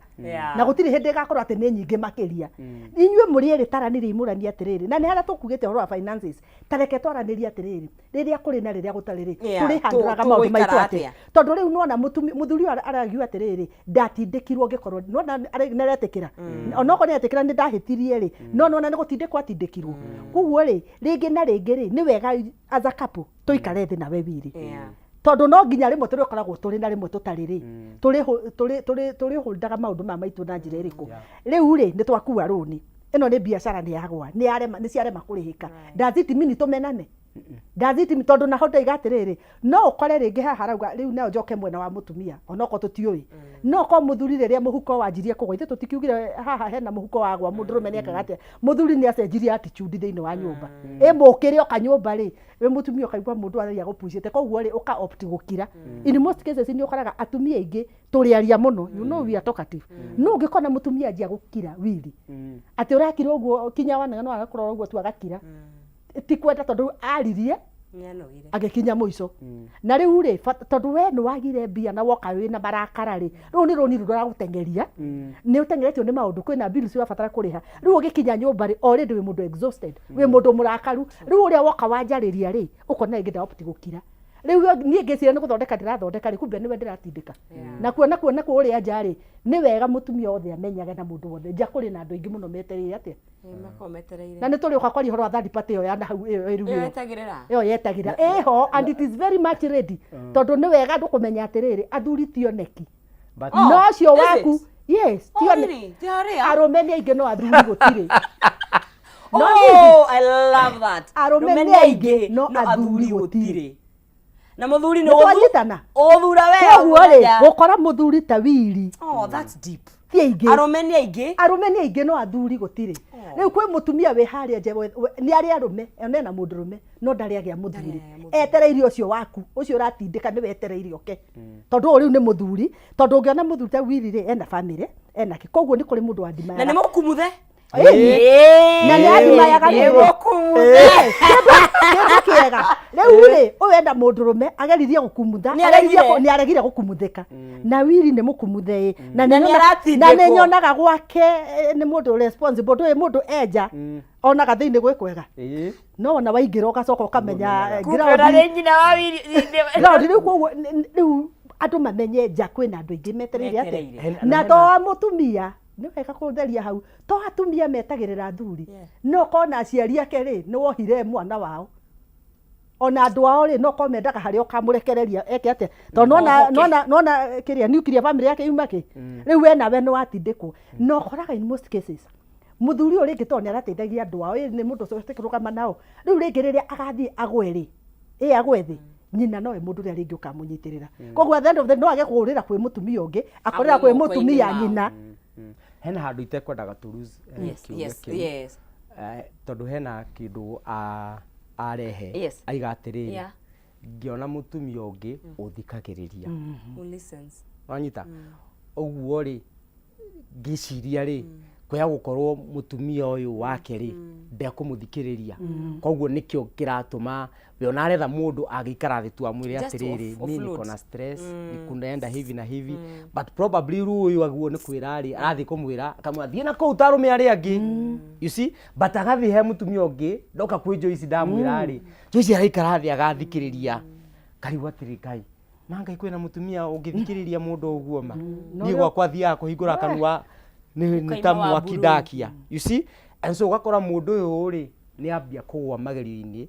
Na gũtirĩ hĩndĩ ĩgakorwo atĩ nĩ nyingĩ makĩria. Inyuĩ mũrĩ erĩ taranĩria imũranie atĩrĩrĩ, na nĩ harĩa tũkugĩte ũhoro wa finances, ta reke twaranĩrie atĩrĩrĩ, rĩrĩa kũrĩ na rĩrĩa gũtarĩ rĩ, tũrĩ handũraga maũndũ maitũ tũgũikara atĩa? Atĩa? Tondũ rĩu nĩwona mũthuri ũyũ aragiua atĩrĩrĩ, ndatindĩkirwo ngĩkorwo, nĩwona nĩaretĩkĩra. Onokorwo nĩaretĩkĩra nĩ ndahĩtirie rĩ, no nĩwona nĩ gũtindĩkwo atindĩkirwo. Koguo rĩ, rĩngĩ na rĩngĩ rĩ, nĩ wega as a couple tũikare thĩ nawe wiri. Tondũ no nginya rĩmwe tũrĩkoragwo tũrĩ na rĩmwe tũtarĩ rĩ, tũrĩ holdaga maũndũ maya maitũ na njĩra ĩrĩkũ? Rĩu rĩ, nĩ twakua rũni, ĩno nĩ biacara nĩ yagwa, nĩ yarema, nĩ ciarema kũrĩhĩka. Does it mean tũmenane? Does it mean, tondũ naho ndaiga atĩrĩrĩ, no ũkore rĩngĩ haha arauga rĩu nayo njoke mwena wa mũtumia, onokorwo tũtiũĩ, no korwo mũthuri rĩrĩa mũhuko wanjirie kũgwa, ithuĩ tũtikiugire haha hena mũhuko wagwa mũndũrũme nĩ ekaga atĩa? Mũthuri nĩ acenjirie attitude thĩinĩ wa nyũmba, ĩ mũkĩre oka nyũmba rĩ, wĩ mũtumia ũkaigua mũndũ araria gũpucĩte, koguo rĩ ũka opt gũkira. In most cases nĩ ũkoraga atumia aingĩ tũrĩ aria mũno, you know we are talkative, no ũngĩkona mũtumia anjia gũkira wili atĩ ũrakira ũguo kinya wanega no agakũrora ũguo tu agakira, ti kwenda tondũ aririe Nĩanogire. Agĩkinya mũico. Na rĩu rĩ, tondũ we nĩ wagire mbia na woka wĩna marakara rĩ, rĩu nĩ rũni rũu rũragũteng'eria, nĩ ũteng'eretio nĩ maũndũ, kwĩna bills ũrabatara kũrĩha. Rĩu ũgĩkinya nyũmba rĩ, already wĩ mũndũ exhausted, wĩ mũndũ mũrakaru. Rĩu ũrĩa woka wanjarĩria rĩ, ũkona rĩngĩ ndaopt gũkira. Rĩu niĩ ngĩciria nĩ gũthondeka ndĩrathondeka rĩ, kumbe nĩwe ndĩratindĩka nakuo nakuo nakuo ũrĩa nja rĩ. Nĩ wega mũtumia wothe amenyage na mũndũ wothe nja kũrĩ na andũ aingĩ mũno metereire atĩa? Ĩ, makoragwo metereire. Na nĩ tũrĩũka kwaria ũhoro wa third party ĩyo ya nahau ĩyo ĩrĩu Ĩyo ĩyo yetagĩrĩra. Ĩyo yetagĩrĩra ĩho, and it is very much ready, tondũ nĩ wega andũ kũmenya atĩrĩrĩ, athuri ti oneki. But Oh, no ũcio is waku it? Yes. Oh, ti really? They are rare? Arũme nĩ aingĩ no athuri gũtirĩ. No Oh, I love that. Arũme nĩ aingĩ, no athuri gũtirĩ. Na mũthuri nĩ Nĩ twanyitana? Ũthura we. Koguo rĩ, gũkora mũthuri ta wiri Oh, that's deep. Ti aingĩ. Arũme nĩ aingĩ. Arũme nĩ aingĩ no athuri gũtirĩ. Rĩu kwĩ mũtumia wĩ harĩa nja nĩ arĩ arũme ona ena mũndũrũme no ndarĩ agĩa mũthuri. Ndarĩ agĩa mũthuri. Etereire ũcio waku ũcio ũratindĩka, nĩwe etereire oke, tondũ ũyũ rĩu nĩ mũthuri, tondũ ũngĩona mũthuri ta wiri rĩ, ena family ena kĩ, koguo nĩ kũrĩ mũndũ Na wandimayaga. nĩ mũkumuthe. Ĩĩ. Na nĩ andimayaga Nĩ rĩrĩ. mũkumuthe. Kĩndũ kĩega rĩu rĩ, ũyũ enda mũndũrũme ageririe gũkumutha. Nĩ aregire. Nĩ aregire gũkumuthĩka, na wiri nĩ mũkumuthe ĩ na Na nĩ nĩ na nĩ aratindĩkwo. nyonaga gwake nĩ mũndũ responsible, ndũĩ mũndũ enja onaga thĩinĩ gwĩ kwega, no ona waingĩra ũgacoka ũkamenya Kumbe ona nĩ nyina wa wiri. Ground rĩu. Koguo rĩu andũ mamenye nja kwĩna andũ aingĩ metereire atĩa? Metereire. Na to a mũtumia, nĩ wega kũtheria hau, to atumia metagĩrĩra athuri. No kona aciari ake rĩ, nĩ wohire mwana wao, ona andũ ao rĩ, no korwo mendaga harĩa ũkamũrekereria eke atĩa, tondũ nona Ohoke. Nona nona kĩrĩa nuclear family yake yuma kĩ. Rĩu we nawe nĩ watindĩkwo, na ũkoraga in most cases mũthuri ũyũ rĩngĩ tondũ nĩ arateithagia andũ ao ĩ, nĩ mũndũ ũcio kũrũgama nao. Rĩu rĩngĩ rĩrĩa agathiĩ agwe rĩ, ĩ agwe thĩ, nyina nowe mũndũ ũrĩa rĩngĩ ũkamũnyitĩrĩra. Koguo at the end of the no age kũũrĩra kwĩ mũtumia ũngĩ, akorĩra Agwe kwĩ moko-inĩ mũtumia mao. nyina. Hena handũ itekwendaga to lose kĩũria kĩu. Tondũ hena kĩndũ arehe aiga atĩrĩrĩ, ngĩona mũtumia ũngĩ ũthikagĩrĩria. Who listens. Wanyita ũguo rĩ, ngĩciria rĩ, Kwaya gũkorwo mũtumia ũyũ wake rĩ, ndekũmũthikĩrĩria, koguo nĩkĩo kĩratũma we ona aretha mũndũ angĩikara thĩ tu amwĩre Just to atĩrĩrĩ, mi niko offload. Na stress, nikunaenda hivi na hivi, but probably rĩu ũyũ aguo nĩ kwĩra rĩ, arathiĩ kũmwĩra akamwĩra thiĩ na kũu ta arũme arĩa angĩ, you see, but agathiĩ he mũtumia ũngĩ, ndoka kwĩ Joyce ndamwĩra rĩ, Joyce araikara thĩ agathikĩrĩria, karigwo atĩrĩ, Ngai ma Ngai, kwĩna mũtumia ũngĩthikĩrĩria mũndũ ũguo ma niĩ gwakwa thiaga kũhingũra kanua nĩ ta Ũkaima wa mwaki blue. ndakia, you see. And so ũgakora mũndũ ũyũ rĩ, nĩ ambia kũgũa magerio-inĩ,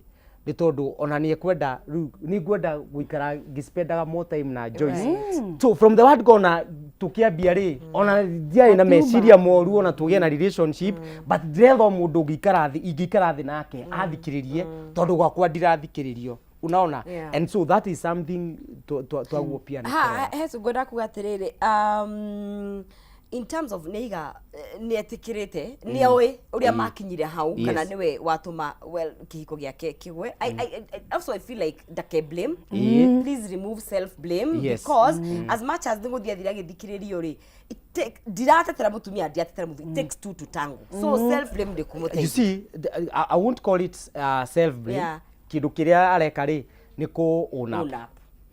nĩ tondũ ona nĩ ekwenda rĩu, nĩ ngwenda gũikara ngĩspendaga more time na Joyce. So from the word go na tũkĩambia rĩ, ona ndiarĩ na Atiuma. Meciria moru ona tũgĩe na relationship, but ndĩretha o mũndũ ũngĩikara thĩ, ingĩikara thĩ nake athikĩrĩrie, tondũ gwakwa ndirathikĩrĩrio, unaona? And so that is something twaguo pia nĩ Ha kũrora. He ngwenda kuga atĩrĩrĩ, in terms of nĩiga nĩ etĩkĩrĩte, nĩ oĩ ũrĩa makinyire hau kana nĩwe watũma, well, kĩhiko gĩake kĩgwe. Also I feel like ndake blame. Please remove self blame, because as much as nĩ gũthiĩ athire agĩthikĩrĩrio rĩ, ndiratetera mũtumia, ndiratetera mũthuri, it takes two to tango, so self blame You ndĩkũmũteithia. see, I won't call it self blame. Kĩndũ kĩrĩa areka rĩ, nĩ kũ own up. Own up.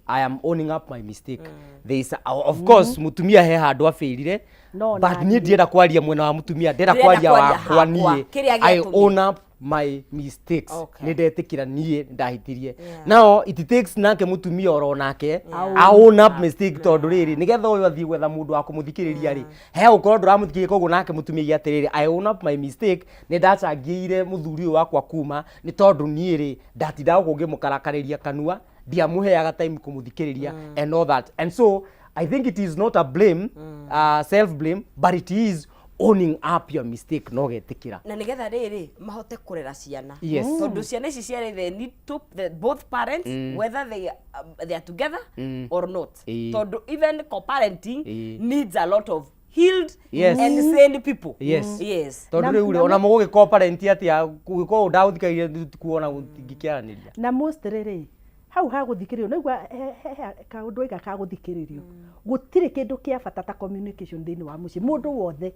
I am owning up my mistake. There is a, of course mutumia he handũ abĩrire, No, but na niĩ ndienda kwaria mwena wa mutumia, ndĩrenda Ndĩrenda kwaria kwaria wakwa hakwa, niĩ. kĩrĩa I gĩatũmire. own up my mistakes. Nĩ ndetĩkĩra niĩ ndahĩtirie. Now it takes nake mutumia oro nake a own up mistake, tondũ rĩrĩ, nĩgetha ũyũ athiĩ gwetha mũndũ wa kũmũthikĩrĩria rĩ, he gũkorwo ndũramũthikĩrĩria, koguo nake mũtumia auge atĩrĩrĩ, I own up my mistake, nĩ ndacangĩire mũthuri ũyũ wakwa kuma, nĩ tondũ niĩ rĩ, ndatindaga gũkũ ngĩmũkarakarĩria kanua, ndiamũheaga time kũmũthikĩrĩria and all that. And so I think it is not a blame, self blame, but it is owning up your mistake no getĩkĩra. Na nigetha rĩrĩ mahote kũrera ciana, tondũ ciana ici ciarĩ, they need to the, both parents, whether they are together or not, tondũ even co-parenting needs a lot of healed and sane people. Tondũ rĩu rĩ, ona mũgũgĩkorwo parent atĩa, gũgĩkorwo ndagũthikagĩrĩria, kuona gũtingĩkĩaranĩria. Na most rĩrĩ, hau ha gũthikĩrĩrio, naigua he kaũndũ aiga ka gũthikĩrĩrio, gũtirĩ kĩndũ kĩa bata ta communication thĩinĩ wa mũciĩ mũndũ wothe.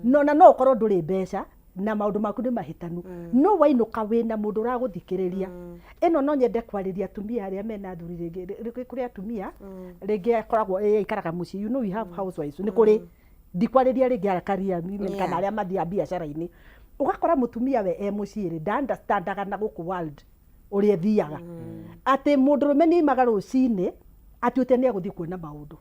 No na no ũkorwo ndũrĩ mbeca na maũndũ maku nĩ mahĩtanu, no wainũka wĩna mũndũ ũragũthikĩrĩria. Ĩno no nyende kwarĩria atumia arĩa mena athuri. Rĩngĩ rĩngĩ kũrĩ atumia rĩngĩ akoragwo aikaraga mũciĩ, you know we have housewives, nĩ kũrĩ, ndikwarĩria rĩngĩ arakaria women kana arĩa mathiaga biacara-inĩ, ũgakora mũtumia we e mũciĩ rĩ, nda-understandaga na gũkũ world ũrĩa ĩthiaga, atĩ mũndũrũme nĩ aimaga rũcinĩ atuĩte nĩ egũthiĩ kuona maũndũ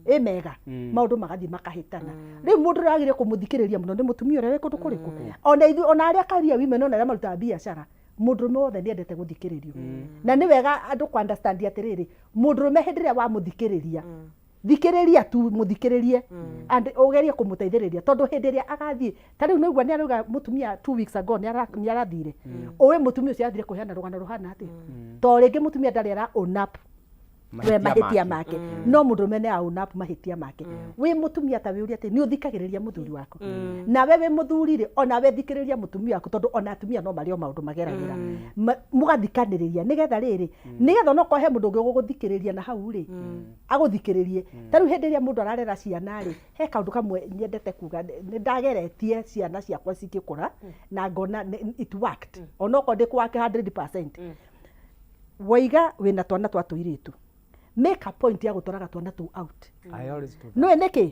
ĩ mega, maũndũ magathiĩ makahĩtana. Rĩu mũndũ ũrĩa wagĩrĩire kũmũthikĩrĩria mũno nĩ mũtumia ũrĩa wĩ kũndũ kũrĩkũ. Ona ithuĩ, ona arĩa career women, ona arĩa marutaga biacara, mũndũrũme wothe nĩ endete gũthikĩrĩrio. Na nĩ wega andũ kũ understand atĩrĩrĩ, mũndũrũme hĩndĩ ĩrĩa wamũthikĩrĩria, thikĩrĩria tu, mũthikĩrĩrie and ũgerie kũmũteithĩrĩria, tondũ hĩndĩ ĩrĩa agathiĩ, ta rĩu nĩigua nĩ arauga mũtumia 2 weeks ago nĩ arathire, ũĩ mũtumia ũcio athire kũheana rũgano rũhana atĩa? To rĩngĩ mũtumia ndarĩ ara own up we mahĩtia make, no mũndũrũme nĩ own up mahĩtia make. Wĩ mũtumia, ta wĩũrie atĩ nĩ ũthikagĩrĩria mũthuri waku? Nawe wĩ mũthuri rĩ, onawe thikĩrĩria mũtumia waku, tondũ ona atumia no marĩ o maũndũ mageragĩra. Mũgathikanĩrĩria nĩgetha rĩrĩ, nĩgetha onokorwo he mũndũ ũngĩ ũgũgũthikĩrĩria na hau rĩ, agũthikĩrĩrie. Ta rĩu hĩndĩ ĩrĩa mũndũ ararera ciana rĩ, he kaũndũ kamwe nyendete kuga, nĩ ndageretie ciana ciakwa cigĩkũra na ngona it worked, onokorwo ndĩ kwake 100%. Waiga wĩna twana twa tũirĩtu, make a point ya gũtwaraga twana tũu out. I always do that. Nĩũĩ nĩkĩ?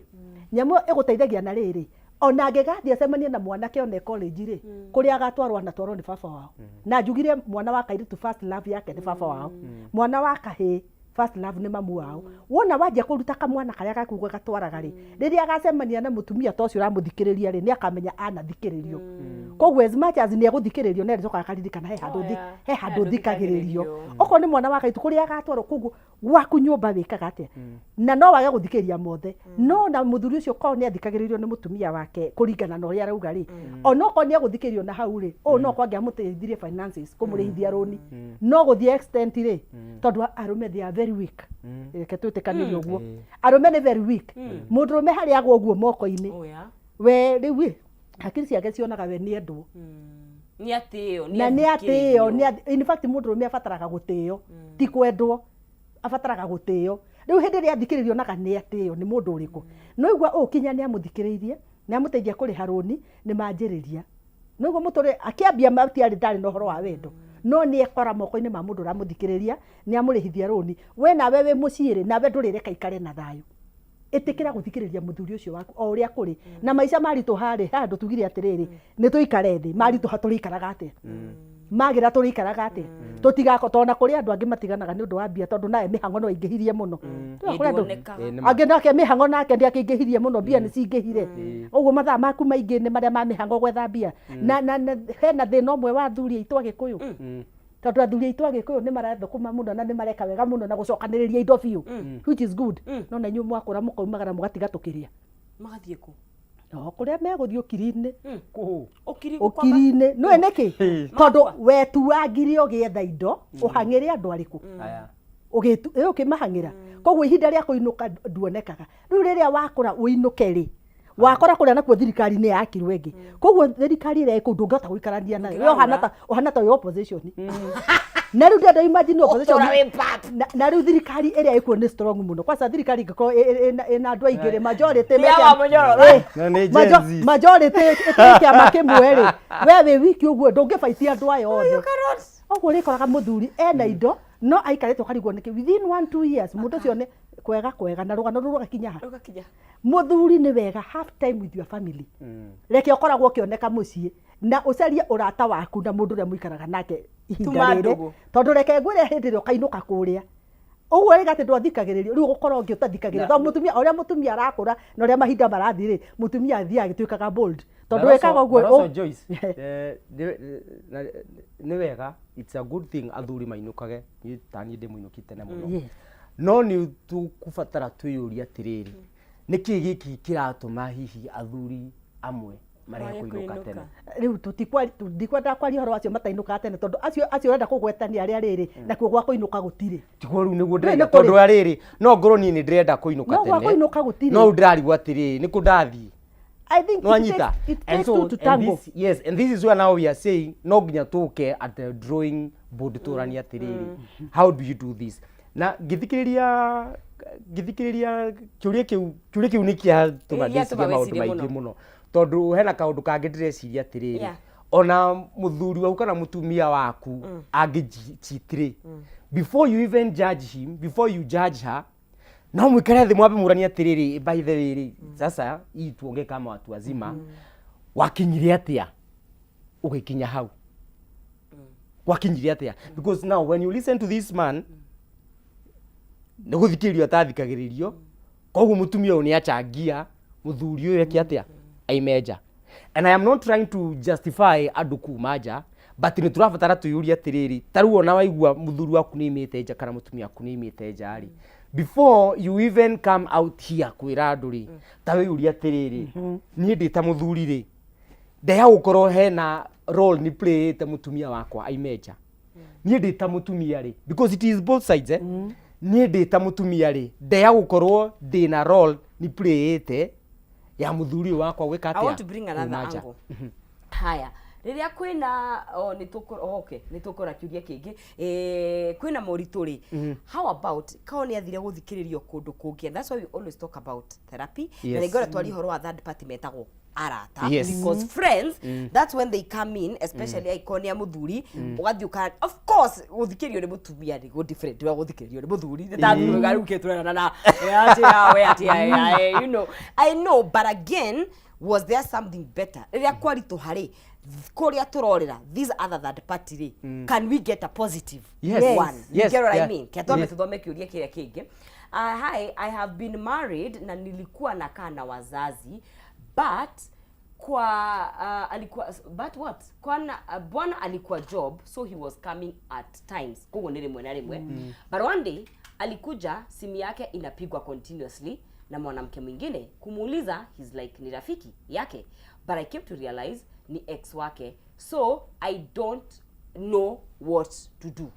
Nyamũ ĩyo ĩgũteithagia na rĩrĩ, ona angĩgathiĩ acemanie na mwanake one college rĩ, kũrĩa agatwarwo anatwarwo nĩ baba wao. Na njugire mwana wa kairĩtu first love yake nĩ baba wao, mwana wa kahĩĩ first love nĩ mamu wao. Wona wanjia kũruta kamwana karĩa gaku gatwaraga rĩ, rĩrĩa agacemania na mũtumia ta ũcio ũramũthikĩrĩria rĩ, nĩ akamenya anathikĩrĩrio. Koguo as much as nĩ egũthikĩrĩrio, nĩ arĩcokaga akaririkana he handũ he handũ thikagĩrĩrio, okorwo nĩ mwana wa kairĩtu kũrĩa agatwarwo. Koguo gwaku nyũmba wĩkaga atĩa? Na no wage gũthikĩrĩria mothe, no na mũthuri ũcio korwo nĩ athikagĩrĩrio nĩ mũtumia wake kũringana na ũrĩa arauga rĩ, onokorwo nĩ egũthikĩrĩrio na hau rĩ, ũũ no korwo angĩamũteithirie finances, kũmũrĩhithia rũni, no gũthiĩ extent rĩ, tondũ arũme they are very weak. Reke twĩtĩkanĩrie ũguo, arũme nĩ very weak. Mũndũrũme harĩa agwa ũguo moko-inĩ, Oh, yeah. we rĩu ĩ, hakiri ciake cionaga we nĩ endwo. Nĩ atĩo. Na nĩ atĩo, in fact mũndũrũme abataraga gũtĩo, ti kwendwo, abataraga gũtĩo. Rĩu hĩndĩ ĩrĩa athikĩrĩrio onaga nĩ atĩo nĩ mũndũ ũrĩkũ. No igua ũũ kinya nĩ amũthikĩrĩirie. Nĩ amũteithia kũrĩha rũni, nĩ manjĩrĩria. Nĩguo mũtũrĩre akĩambia matiarĩ ndarĩ na ũhoro wa wendo. No nĩ ekora moko-inĩ ma mũndũ ũramũthikĩrĩria, nĩ amũrĩhithia rũni. We nawe wĩ mũciĩ rĩ, nawe ndũrĩreka aikare na thayũ. Ĩtĩkĩra gũthikĩrĩria mũthuri ũcio waku o ũrĩa kũrĩ. Na maica maritũha rĩ, he handũ tugire atĩrĩrĩ, nĩ tũikare thĩ, maritũha tũrĩikaraga atĩa? Magĩra tũrĩikaraga atĩa? Tũtigako, tondũ ona kũrĩ andũ angĩ matiganaga nĩ ũndũ wa mbia, tondũ nawe mĩhang'o no ĩingĩhirie mũno. Tũga kũrĩ andũ Nduonekaga. Ĩĩ, nĩ ma. Angĩ nake mĩhang'o nake nĩ akĩingĩhirie mũno, mbia nĩ cingĩhire. Ũguo mathaa maku maingĩ nĩ marĩa ma mĩhang'o gwetha mbia. Na hena thĩna ũmwe wa athuri aitũ Agĩkũyũ. Tondũ athuri aitũ Agĩkũyũ nĩ marathũkũma mũno na nĩ mareka wega mũno na gũcokanĩrĩria indo biũ, which is good. No na inyuĩ mwakũra mũkaumagara mũgatiga tũkĩrĩa. Magathiĩ kũ? No kũrĩa megũthiĩ ũkiri-inĩ. Kũũ? Ũkiri kwamba- Ũkiri-inĩ. Nĩũĩ nĩkĩ? Tondũ wetuangire ũgĩetha indo, ũhang'ĩre andũ arĩkũ? Aya. Ũgĩtu, ĩ ũkĩmahang'ĩra. Koguo ihinda rĩa kũinũka nduonekaga. Rĩu rĩrĩa wakũra ũinũke rĩ, wakora kũrĩa nakuo thirikari nĩ yakirwo ĩngĩ. Koguo thirikari ĩrĩa ĩ kũu ndũngĩhota gũikarania nayo. We ũhana ta wĩ opposition. Na rĩu ndĩrenda imagine opposition. Ũtũra wĩ part. Na rĩu thirikari ĩrĩa ĩkuo nĩ strong mũno. Kwanza thirikari ĩngĩkorwo ĩna andũ aingĩ rĩ, majority Nĩ me ya Wamunyoro. Na nĩ Gen Z. Majority ĩ kĩama kĩmwe rĩ, we wĩ wiki ũguo ndũngĩbaitia andũ aya othe. Ũguo ũrĩkoraga mũthuri ena indo no aikarĩte ũkarigwo nĩkĩ within 1-2 years mũndũ ũcio nĩ kwega kwega na rũgano rũu rũgakinya ha. Rũgakinya. Mũthuri nĩ wega have time with your family. Reke ũkoragwo ũkĩoneka mũciĩ na ũcarie ũrata waku na mũndũ ũrĩa mũikaraga nake ihinda Tuma rĩrĩ. ndũgũ. Tondũ reke ngwĩre hĩndĩ ĩrĩa ũkainũka kũrĩa ũguo rĩga atĩ ndwathikagĩrĩrio, rĩu ũgũkorwo ũngĩ ũtathikagĩrĩrio. Tondũ mũtumia, o ũrĩa mũtumia arakũra na ũrĩa mahinda marathiĩ rĩ, mũtumia athiaga agĩtuĩkaga bold. Tondũ wĩkaga ũguo But also, Joyce, nĩ wega, it's a good thing athuri mainũkage. Niĩ ta niĩ ndĩ mũinũki tene mũno. No nĩ tũkũbatara twĩyũrie atĩrĩrĩ, nĩkĩ gĩkĩ kĩratũma hihi athuri amwe marege Mage kũinũka kũinũka. tene? Rĩu ndikwenda kwaria ũhoro wacio matainũkaga tene, tondũ acio ũrenda kũgwetania arĩa rĩrĩ nakuo gwa kũinũka gũtirĩ. Tiguo rĩu nĩguo Ndũĩ ndĩrenda nĩ kũrĩ. tondũ rĩrĩ no ngorwo niĩ nĩ ndĩrenda kũinũka No gwa tene, kũinũka gũtirĩ. no rĩu ndĩrarigwo atĩrĩrĩ, nĩ kũ ndathiĩ? I think No anyita. it And takes so, two to and tango. this, yes, and this is where now we are saying no nginya tũke at the drawing board tũranie atĩrĩrĩ, how do you do this? Na ngĩthikĩrĩria kĩũria kĩu nĩ kĩatũma Ĩ, gĩatũma ndĩcirie maũndũ wĩcirie maingĩ mũno. Mũno tondũ hena kaũndũ kangĩ ndĩreciria atĩrĩrĩ, ona mũthuri waku kana mũtumia waku angĩ rĩ, before you even judge him, before you judge her, no mwikare thĩ mwambe mũranie atĩrĩrĩ, by the way rĩ, sasa hii tuongee kama watu wazima, wakinyire atĩa ũgĩkinya hau, wakinyire atĩa? Because now when you listen to this man, nĩ gũthikĩrĩrio atathikagĩrĩrio, koguo mũtumia ũyũ nĩ achangia mũthuri ũyũ eke atĩa, aime nja. And I am not trying to justify andũ kuma nja, but nĩ tũrabatara twĩyũrie atĩrĩrĩ, ta rĩu ona waigua mũthuri waku nĩ aimĩte nja kana mũtumia waku nĩ aimĩte nja rĩ, before you even come out here kwĩra andũ rĩ, ta wĩyũrie atĩrĩrĩ, niĩ ndĩ ta mũthuri rĩ, ndeya gũkorwo hena role ni playĩte mũtumia wakwa aime nja? Niĩ ndĩ ta mũtumia rĩ, because it is both sides, eh? Niĩ ndĩ ta mũtumia rĩ, ndeya gũkorwo ndĩna role ni playĩte ya mũthuri ũyũ wakwa gwĩka I want atĩa, to bring another kuma nja? Angle. Haya, rĩrĩa kwĩna, oh, nĩ tũkũ, oh, okay, nĩ tũkũra kĩũria kĩngĩ. Kwĩna moritũ rĩ, how about kao nĩ athire gũthikĩrĩrio kũndũ kũngĩ? And that's why we always talk about therapy. Na nĩngwenda twarie ũhoro wa third party metagwo arata, because friends, that's when they come in, especially angĩkorwo nĩ a mũthuri ũgathiĩ ũka, of course gũthikĩrĩrio nĩ mũtumia nĩ go different wa gũthikĩrĩrio nĩ mũthuri, nĩ ta thuri rĩu kĩtũrerana na atĩ we atĩ I know, but again, was there something better rĩrĩa kwaritũha rĩ, kũrĩa tũrorera this other third party rĩ, can we get a positive one? You Yes, get what I mean? Kia twambe tuthome kĩũria kĩrĩa kĩngĩ. Hi, I have been married na nilikuwa nakaa na wazazi, but kwa alikuwa, but what, kwana bwana alikuwa job, so he was coming at times, koguo nĩ rĩmwe na rĩmwe. But one day alikuja, simu yake inapigwa continuously na mwanamke mwingine. Kumuuliza, he's like ni rafiki yake, but I came to realize ni ex wake, so I don't know what to do.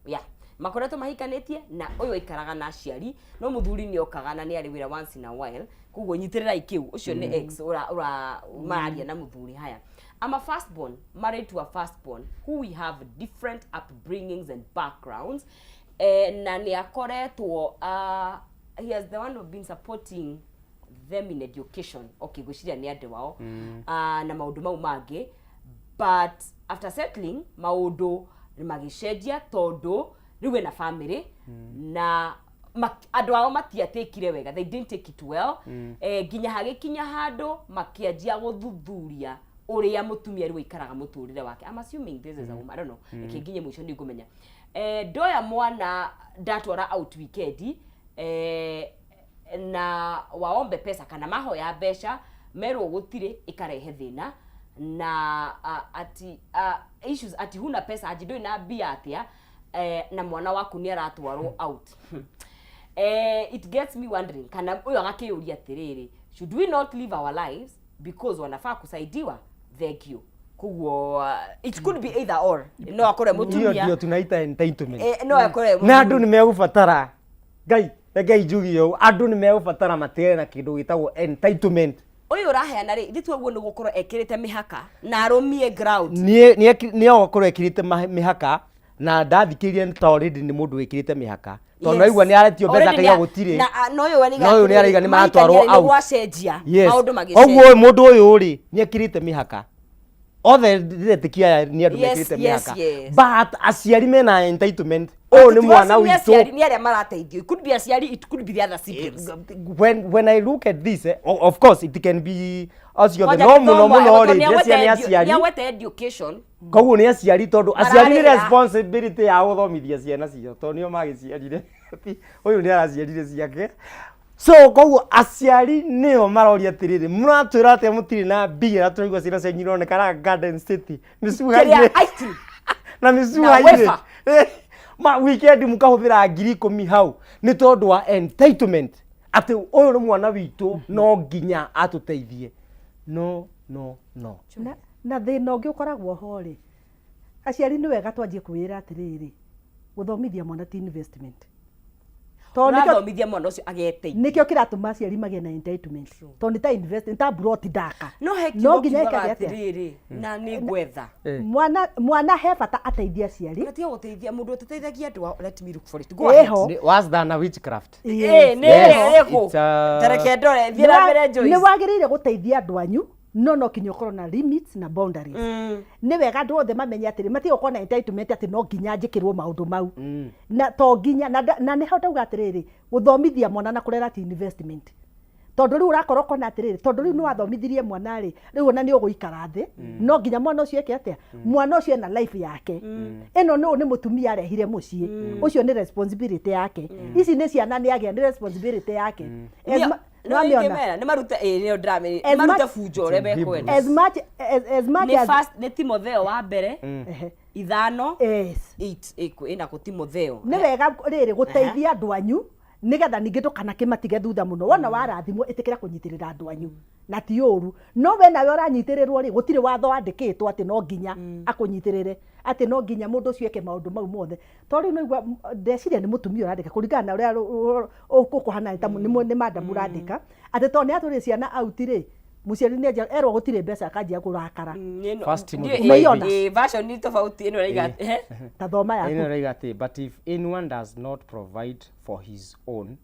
Yeah, makoretwo mahikanĩtie na ũyũ aikaraga na aciari, no mũthuri nĩ okaga na nĩ arĩ wĩra once in a while, koguo nyitĩrĩrai kĩu, ũcio nĩ ex ũra mararia na mũthuri. Haya, I'm a firstborn, married to a firstborn who we have different upbringings and backgrounds, na nĩ akoretwo, he has the one who been supporting. Them in education. Okay, ngwĩciria nĩ andũ ao na maũndũ mau mangĩ, but after settling maũndũ magĩcenjia tondũ rĩu ena family na andũ ao matiatĩkire wega, they didn't take it well. Nginya hagĩkinya handũ makĩanjia gũthuthuria ũrĩa mũtumia rĩu aikaraga mũtũrĩre wake. I'm assuming this is a woman, I don't know. Reke nginye mũico nĩ ngũmenya. Ndoya mwana ndatwara out weekend, na waombe pesa kana mahoya mbeca merwo gũtirĩ, ĩkarehe thĩna na ati issues ati huna pesa aji ndũrĩ na mbia atĩa, na mwana waku nĩ aratwarwo out. It gets me wondering kana ũyũ agakĩyũria atĩrĩrĩ, should we not live our lives because wanafaa kusaidiwa? Thank you. Koguo it could be either or, no akorwe Hiyo mũtumia ndio tunaita entitlement. No akorwe Na andũ nĩ megũbatara, Ngai reke njugie ũũ, andũ nĩ megũbatara matigane na kĩndũ gĩtagwo entitlement. Ũyũ ũraheana rĩ, ithuĩ ũguo nĩ gũkorwo ekĩrĩte mĩhaka na arũmie ground. Nĩ akorwo ekĩrĩte mĩhaka na ndathikĩrĩria nĩ ta already nĩ mũndũ wĩkĩrĩte mĩhaka tondũ naigua nĩ aretio mbeca Already akaiga gũtirĩ. Na ũyũ we Na ũyũ nĩ araiga nĩ maratwarwo mahikania rĩ, out. Nĩ gwacenjia maũndũ magĩcenjia. Koguo mũndũ ũyũ rĩ, nĩ ekĩrĩte mĩhaka othe, ndĩretĩkia aya nĩ andũ mekĩrĩte mĩhaka, but aciari mena entitlement, ũyũ nĩ mwana Nĩ witũ. aciari, nĩ arĩa marateithio. It could be aciari, it could be the other siblings. When I look at this, of course it can be acio othe, no mũno mũno rĩ, ndĩreciria nĩ aciari. Nĩ agwete education. Koguo nĩ aciari tondũ aciari nĩ Mararĩra. Responsibility ya gũthomithia ciana ciao tondũ nĩo magĩciarire. Ũyũ nĩ araciarire ciake, so koguo aciari nĩo maroria atĩrĩrĩ, mũratwĩra atĩa mũtirĩ na mbia na tũraigua ciana cianyu ironekana Garden City mĩcuha-inĩ Kĩrĩa ice cream. Na mĩcuha-inĩ. Na Ma weekend mũkahũthĩra 10,000 hau nĩ tondũ wa entitlement atĩ ũyũ nĩ mwana witũ, no nginya atũteithie. No, no, no. Na thĩna ũngĩ ũkoragwo ho rĩ, aciari nĩ wega twanjie kwĩra atĩrĩrĩ, gũthomithia mwana ti investment. Tondũ Ũrathomithia mwana ũcio ageteithia. Nĩkĩo kĩratũma aciari magĩe na entitlement, tondũ nĩ ta invest, nĩ ta plot ndaka. No he No kiugo nginya kiugaga ĩkage atĩa? atĩrĩrĩ, na nĩ ngwetha. Mwana he bata ateithie aciari. Na tiga gũteithia mũndũ ũtateithagia andũ ao. Let me look for it. Go ahead. Ĩho. Worse than a witchcraft. Ĩ, nĩ Yes, ĩrĩkũ? it's, Tareke ndore, thiĩ na mbere, Joyce. Nĩ wagĩrĩire gũteithia andũ anyu, no kinya ũkorwo na limits na boundaries. Nĩ wega andũ othe mamenye atĩrĩ, matige gũkorwo na entitlement atĩ no nginya njĩkĩrwo maũndũ mau na to nginya na nĩho ndauga atĩrĩrĩ, gũthomithia mwana na kũrera ti investment, tondũ rĩu ũrakorwo ũkona atĩrĩrĩ, tondũ rĩu nĩ wathomithirie mwana rĩ, rĩu ona nĩ ũgũikara thĩ, no nginya mwana ũcio eke atĩa? Mwana ũcio ena life yake. Ĩno nĩ mũtumia arehire mũciĩ ũcio, nĩ responsibility yake. Ici nĩ ciana nĩ agĩa, nĩ responsibility yake. No Nĩwamĩona? ingĩmera nĩ marute, ĩ nĩyo ndĩramĩ As marute bunjo ũrĩa It's in mekwenda. As much Nĩ as first, nĩ Timotheo wa mbere 5 8 ĩkũ ĩna kũ Timotheo. Nĩ wega rĩrĩ gũteithia andũ anyu nĩgetha ningĩ ndũkanakĩmatige thutha mũno. Wona warathimwo, ĩtĩkĩra kũnyitĩrĩra andũ anyu na ti ũru, no we nawe ũranyitĩrĩrwo rĩ, gũtirĩ watho wandĩkĩtwo atĩ no nginya akũnyitĩrĩre, atĩ no nginya mũndũ ũcio eke maũndũ mau mothe. Tondũ rĩu nĩigua ndeciria nĩ mũtumia ũrandĩka kũringana na ũrĩa ũkũhana ta nĩ madam ũrandĩka atĩ tondũ nĩ atũrĩ ciana out rĩ, mũciari nĩ anjia erwo gũtirĩ mbeca akanjia kũrakara. First Timothy. Umeiona? Version nĩ tofauti ĩno ĩraiga Ta thoma yaku. Ĩno ĩroiga atĩ, but if anyone does not provide for his own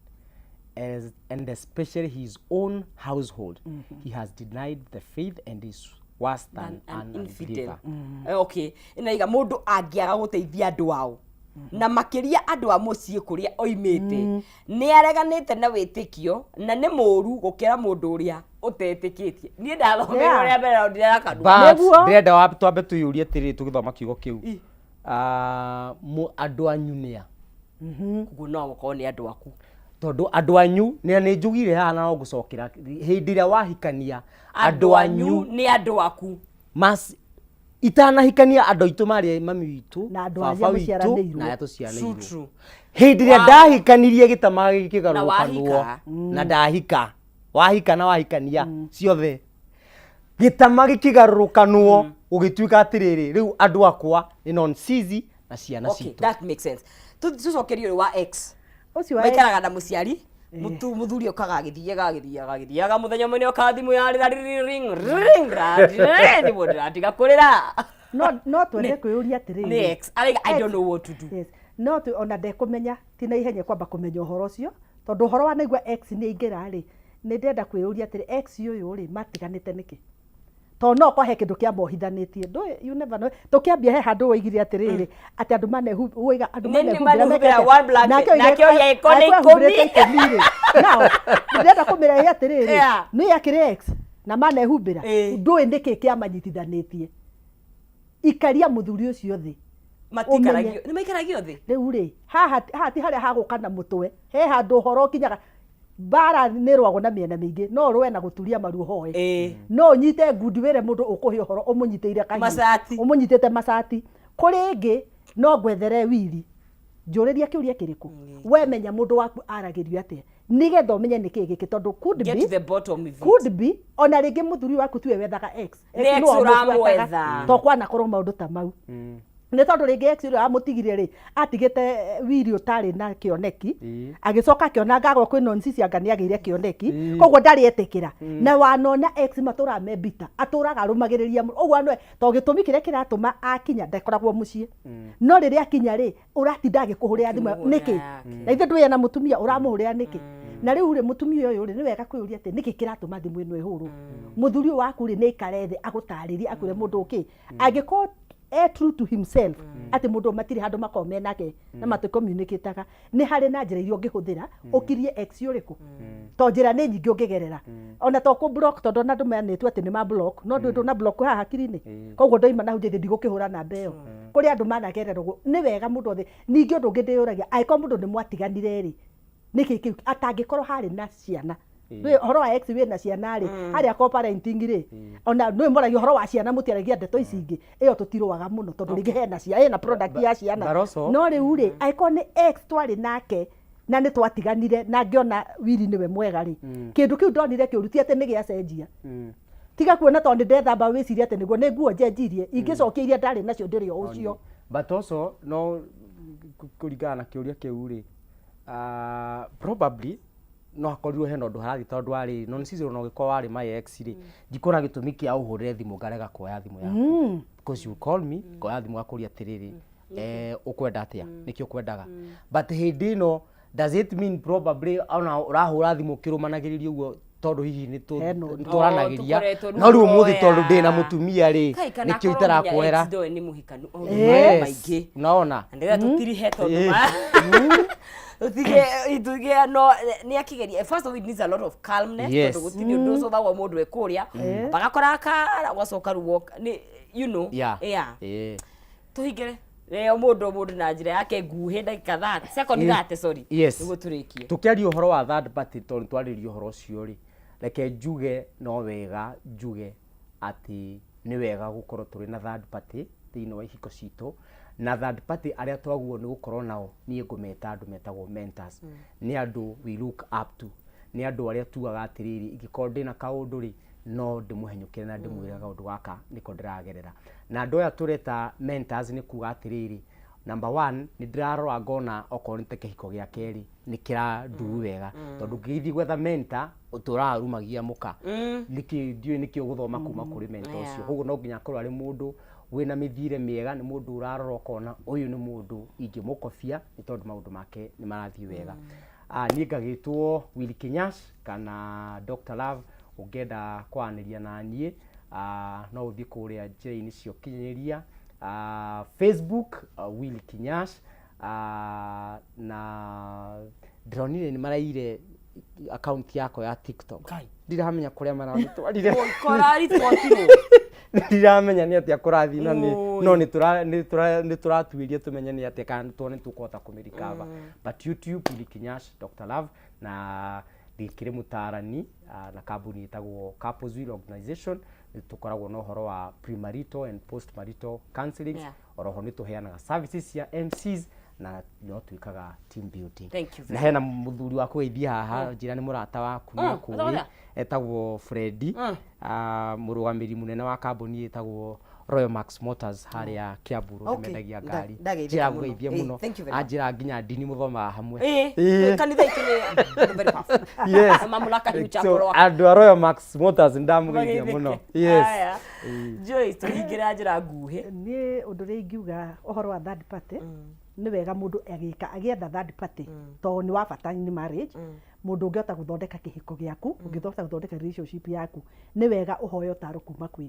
and especially his own household, he has denied the faith and is worse than an an infidel. unbeliever. Okay, ĩno ĩraiga mũndũ angĩaga gũteithia andũ ao na makĩria andũ a mũciĩ kũrĩa oimĩte, nĩ areganĩte na wĩtĩkio na nĩ mũũru gũkĩra mũndũ ũrĩa ũtetĩkĩtie. Niĩ ndathomire ũrĩa mbere na ndĩrera kanua. But Nĩguo. ndĩrenda twambe twĩyũrie atĩrĩrĩ tũgĩthoma kiugo kĩu. Ah, andũ anyu nĩa? Koguo no gũkorwo nĩ andũ aku. Tondũ andũ anyu nĩ njugire haha na no ngũcokera hĩndĩ ĩrĩa wahikania, andũ anyu nĩ andũ aku. Mas itanahikania andũ aitũ marĩ mami witũ, Na andũ baba arĩa witũ, mũciaranĩirwo. na arĩa tũciaranĩirwo. True, true. Hĩndĩ ĩrĩa ndahikanirie gĩtama gĩkĩgarũrũkanwo. Na wahika. Na ndahika, wahika na wahikania ciothe, gĩtama gĩkĩgarũrũkanwo gũgĩtuĩka atĩrĩrĩ, rĩu andũ akwa nĩ non sisi na ciana Okay, citũ. that makes sense. Tũcokerie ũyũ wa ex. Ũcio wa Maikaraga na mũciari. Mũthuri okaga agĩthiaga agĩthiaga agĩthiaga, mũthenya ũmwe nĩ okaga thimũ yarĩra ring ring thimũ ndĩratiga kũrĩra. No twende kwĩyũria atĩrĩrĩ, Nĩ ex araiga, "I don't know what to do." Yes. No tu ona ndekũmenya ti na ihenya kwamba kũmenya ũhoro ũcio, tondũ ũhoro wa naigua ex nĩ aingĩra rĩ, Nĩ ndĩrenda kwĩyũria atĩrĩ, ex ũyũ rĩ, matiganĩte nĩkĩ? Tondũ no okorwo he kĩndũ kĩamohithanĩtie. Ndũĩ, you never know. Tũkĩambia he handũ woigire atĩrĩrĩ, atĩ andũ manehu, woiga andũ Nĩ nĩ manehumbĩra manehumbĩra meke atĩa? one blanket, Nake oigire nake oiga ĩko nĩ angĩkorwo ehumbĩrĩte ikũmi. ikũmi rĩ. Now, ndĩrenda kũmĩrehe atĩrĩrĩ, nĩ akĩrĩ ex na manehumbĩra, ndũĩ nĩkĩ kĩamanyitithanĩtie. Ikaria mũthuri ũcio thĩ. Matikaragio, nĩ maikaragio thĩ? Rĩu rĩ, haha haha ti harĩa hagũka na mũtwe, he handũ ũhoro ũkinyaga. Mbara nĩ ĩrũagwo na mĩena mĩingĩ, no ũrũe na gũturia maru ũhoe. No ũnyite ngundi wĩre mũndũ ũkũhe ũhoro ũmũnyitĩire kahiũ. Macati. Ũmũnyitĩte macati. Kũrĩ ĩngĩ no ngwethere wiri. Njũrĩria kĩũria kĩrĩkũ? We menya mũndũ waku aragĩrio atĩa. Nĩgetha ũmenye nĩkĩ gĩkĩ tondũ could Get be, to the bottom of it. could be ona rĩngĩ mũthuri waku tiwe wethaga ex. Nĩ ex nĩwe ũmũbuataga. ũramwetha. To kwanakorwo maũndũ ta mau. Nĩ tondũ rĩngĩ ex ũrĩa wamũtigire rĩ, atigĩte wiri ũtarĩ na kĩoneki, agĩcoka akĩona ngagwo kwĩ nonsense anga nĩ agĩire kĩoneki, koguo ndarĩ etĩkĩra. Na wanona ex matũraga me bitter, atũraga arũmagĩrĩria mũno. Ũguo ano, to gĩtũmi kĩrĩa kĩratũma akinya ndakoragwo mũciĩ. No rĩrĩa akinya rĩ, ũratinda agĩkũhũrĩra thimũ Akĩmũhũrĩra nĩkĩ? yake. Na ithe ndũĩ ena mũtumia, ũramũhũrĩra nĩkĩ? Na rĩu rĩ, mũtumia ũyũ rĩ, nĩ wega kwĩyũria atĩ nĩkĩ kĩratũma thimũ ĩno ĩhũrwo? Mũthuri ũyũ waku rĩ, nĩ aikare thĩ agũtarĩrie akwĩre mũndũ ũkĩ. Angĩkorwo e true to himself, atĩ mũndũ matirĩ handũ makoragwo me nake na matĩ communicate-aga, nĩ harĩ na njĩra iria ũngĩhũthĩra ũkirie ex ũrĩkũ? To njĩra nĩ nyingĩ ũngĩgerera. Ona to kũ block, tondũ ona andũ manĩtwo atĩ nĩ ma block, no ndũĩ ndũna block haha hakiri-inĩ. Koguo ndoima na hau njĩthiĩ ndigũkĩhũra namba ĩyo. Kũrĩ andũ managerera ũguo. Nĩ wega mũndũ othe. Ningĩ ũndũ ũngĩ ndĩyũragia, angĩkorwo mũndũ nĩ mwatiganire rĩ, nĩkĩ kĩu atangĩkorwo harĩ na ciana? Ndũĩ ũhoro wa ex wĩna ciana rĩ, harĩa co-parenting rĩ, ona ndũĩ mwaragia ũhoro wa ciana mũtiaragia ndeto ici ingĩ, ĩyo tũtirũaga mũno tondũ rĩngĩ hena ciana, hena product ya ciana. But also- No rĩu rĩ, angĩkorwo nĩ ex twarĩ nake na nĩ twatiganire na ngĩona Willy nĩwe mwega rĩ, kĩndũ kĩu ndonire kĩũru ti atĩ nĩ gĩacenjia. Tiga kuona tondũ nĩ ndethamba wĩcirie atĩ nĩguo nĩ nguo njenjirie, ingĩcokia iria ndarĩ nacio ndĩrĩ o ũcio. But also no kũringana na kĩũria kĩu rĩ, probably no hakorirwo hena ũndũ harathiĩ tondũ wa rĩrĩ, non season ona ũngĩkorwo warĩ my ex rĩ, ndikuona gĩtũmi kĩa ũhũrĩre thimũ ngarega kuoya thimũ yaku. Because you call me, ngoya thimũ ngakũria atĩrĩrĩ, ũkwenda atĩa, nĩkĩ ũkwendaga. But hĩndĩ ĩno does it mean probably ona ũrahũra thimũ ũkĩrũmanagĩrĩria ũguo tondũ hihi nĩ Hena ũndũ. twaranagĩria, Tũkoretwo no rĩu ũmũthĩ rũoya. tondũ ndĩna mũtumia rĩ, Kai, kana nĩkĩo akorwo nginya ex itarakuoera. ndoĩ nĩ mũhikanu, maũndũ Yes. maingĩ. Unaona? Na ndĩrenda tũtirihe tondũ tũtige tũtige no nĩ akĩgeria. First of all, it needs a lot of calmness tondũ gũtirĩ ũndũ ũcũthagwo mũndũ e kũrĩa bagakora kara ũgacoka rĩu woka nĩ you know. Yeah. Tũhingĩre rĩo mũndũ o mũndũ na njĩra yake nguhĩ ndagĩka 30 second 30 sorry nĩguo tũrĩkie. Tũkĩaria ũhoro wa third party tondũ nĩtwarĩrĩria ũhoro ũcio rĩ, reke njuge no wega njuge atĩ nĩ wega gũkorwo tũrĩ na third party thĩinĩ wa ihiko citũ, na third party arĩa twagĩrĩirwo nĩ gũkorwo nao niĩ ngũmeta andũ metagwo mentors. Nĩ andũ we look up to, nĩ andũ arĩa tugaga atĩrĩrĩ, ingĩkorwo ndĩna kaũndũ rĩ, no ndĩmũhenyũkĩre na ndĩmwĩre kaũndũ gaka nĩko ndĩragerera. Na andũ aya tũreta mentors nĩ kuga atĩrĩrĩ, number one, nĩ ndĩrarora ngona okorwo nĩ ta kĩhiko gĩake rĩ, nĩ kĩra do wega. Tondũ ũngĩgĩthiĩ gwetha mentor, ũtũraga ũrumagia mũka. Nĩkĩ ndiũĩ nĩkĩ ũgũthoma kuma kũrĩ mentor ũcio. Koguo no nginya akorwo arĩ mũndũ wĩna mĩthiĩre mĩega, nĩ mũndũ ũrarora ũkona ũyũ nĩ mũndũ ingĩmũkobia nĩ tondũ maũndũ make nĩ marathiĩ wega. Niĩ ngagĩtwo Willy Kinyash kana Dr. Love, ũngĩenda kwaranĩria na niĩ, no ũthiĩ kũrĩa njĩra-inĩ cia ũkinyanĩria, Facebook Willy Kinyash, na ndĩronire nĩ maraiyire account yakwa ya TikTok. Ndiramenya kũrĩa maramĩtwarire. Kũraribotirwo. Ndiramenya nĩ atĩa kũrathiĩ na nĩ no nĩ tũratuĩria tũmenye nĩ atĩa kana tuone tũkũhota kũmĩ recover. But YouTube Willy Kinyash Dr. Love, na ndĩkĩrĩ mũtaarani na kambuni ĩtagwo Couples Will Organization. Nĩ tũkoragwo na ũhoro wa premarital and postmarital counseling. Oroho nĩ tũheanaga services cia MCs na no twĩkaga team building. Thank you Na hena mũthuri wa kũgeithia haha, njĩra nĩ mũrata waku nĩ akũĩ, Etagwo etagwo Freddy, mũrũgamĩrĩri mũnene wa kambuni ĩtagwo Royal Max Motors harĩa Kiambu Road, mendagia ngari. Ndageithĩka Njĩra mũno. ngũgeithie mũno. Thank you very much. Anjĩra nginya ndini mũthomaga hamwe. Kanitha itũ nĩ very powerful. Yes. Mamlaka ni So, uchakoro wa andũ a Royal Max Motors ndamũgeithia mũno. Yes. Aya. Joyce, tũhingĩra njĩra nguhĩ. Niĩ ũndũ ũrĩa ingiuga ũhoro wa third party, nĩ wega mũndũ agĩka agĩetha third party, tondũ nĩ wa bata in marriage. Mũndũ ũngĩhota gũthondeka kĩhiko gĩaku, ũngĩhota gũthondeka relationship yaku, nĩ wega ũhoe ũtaro kuma kwĩ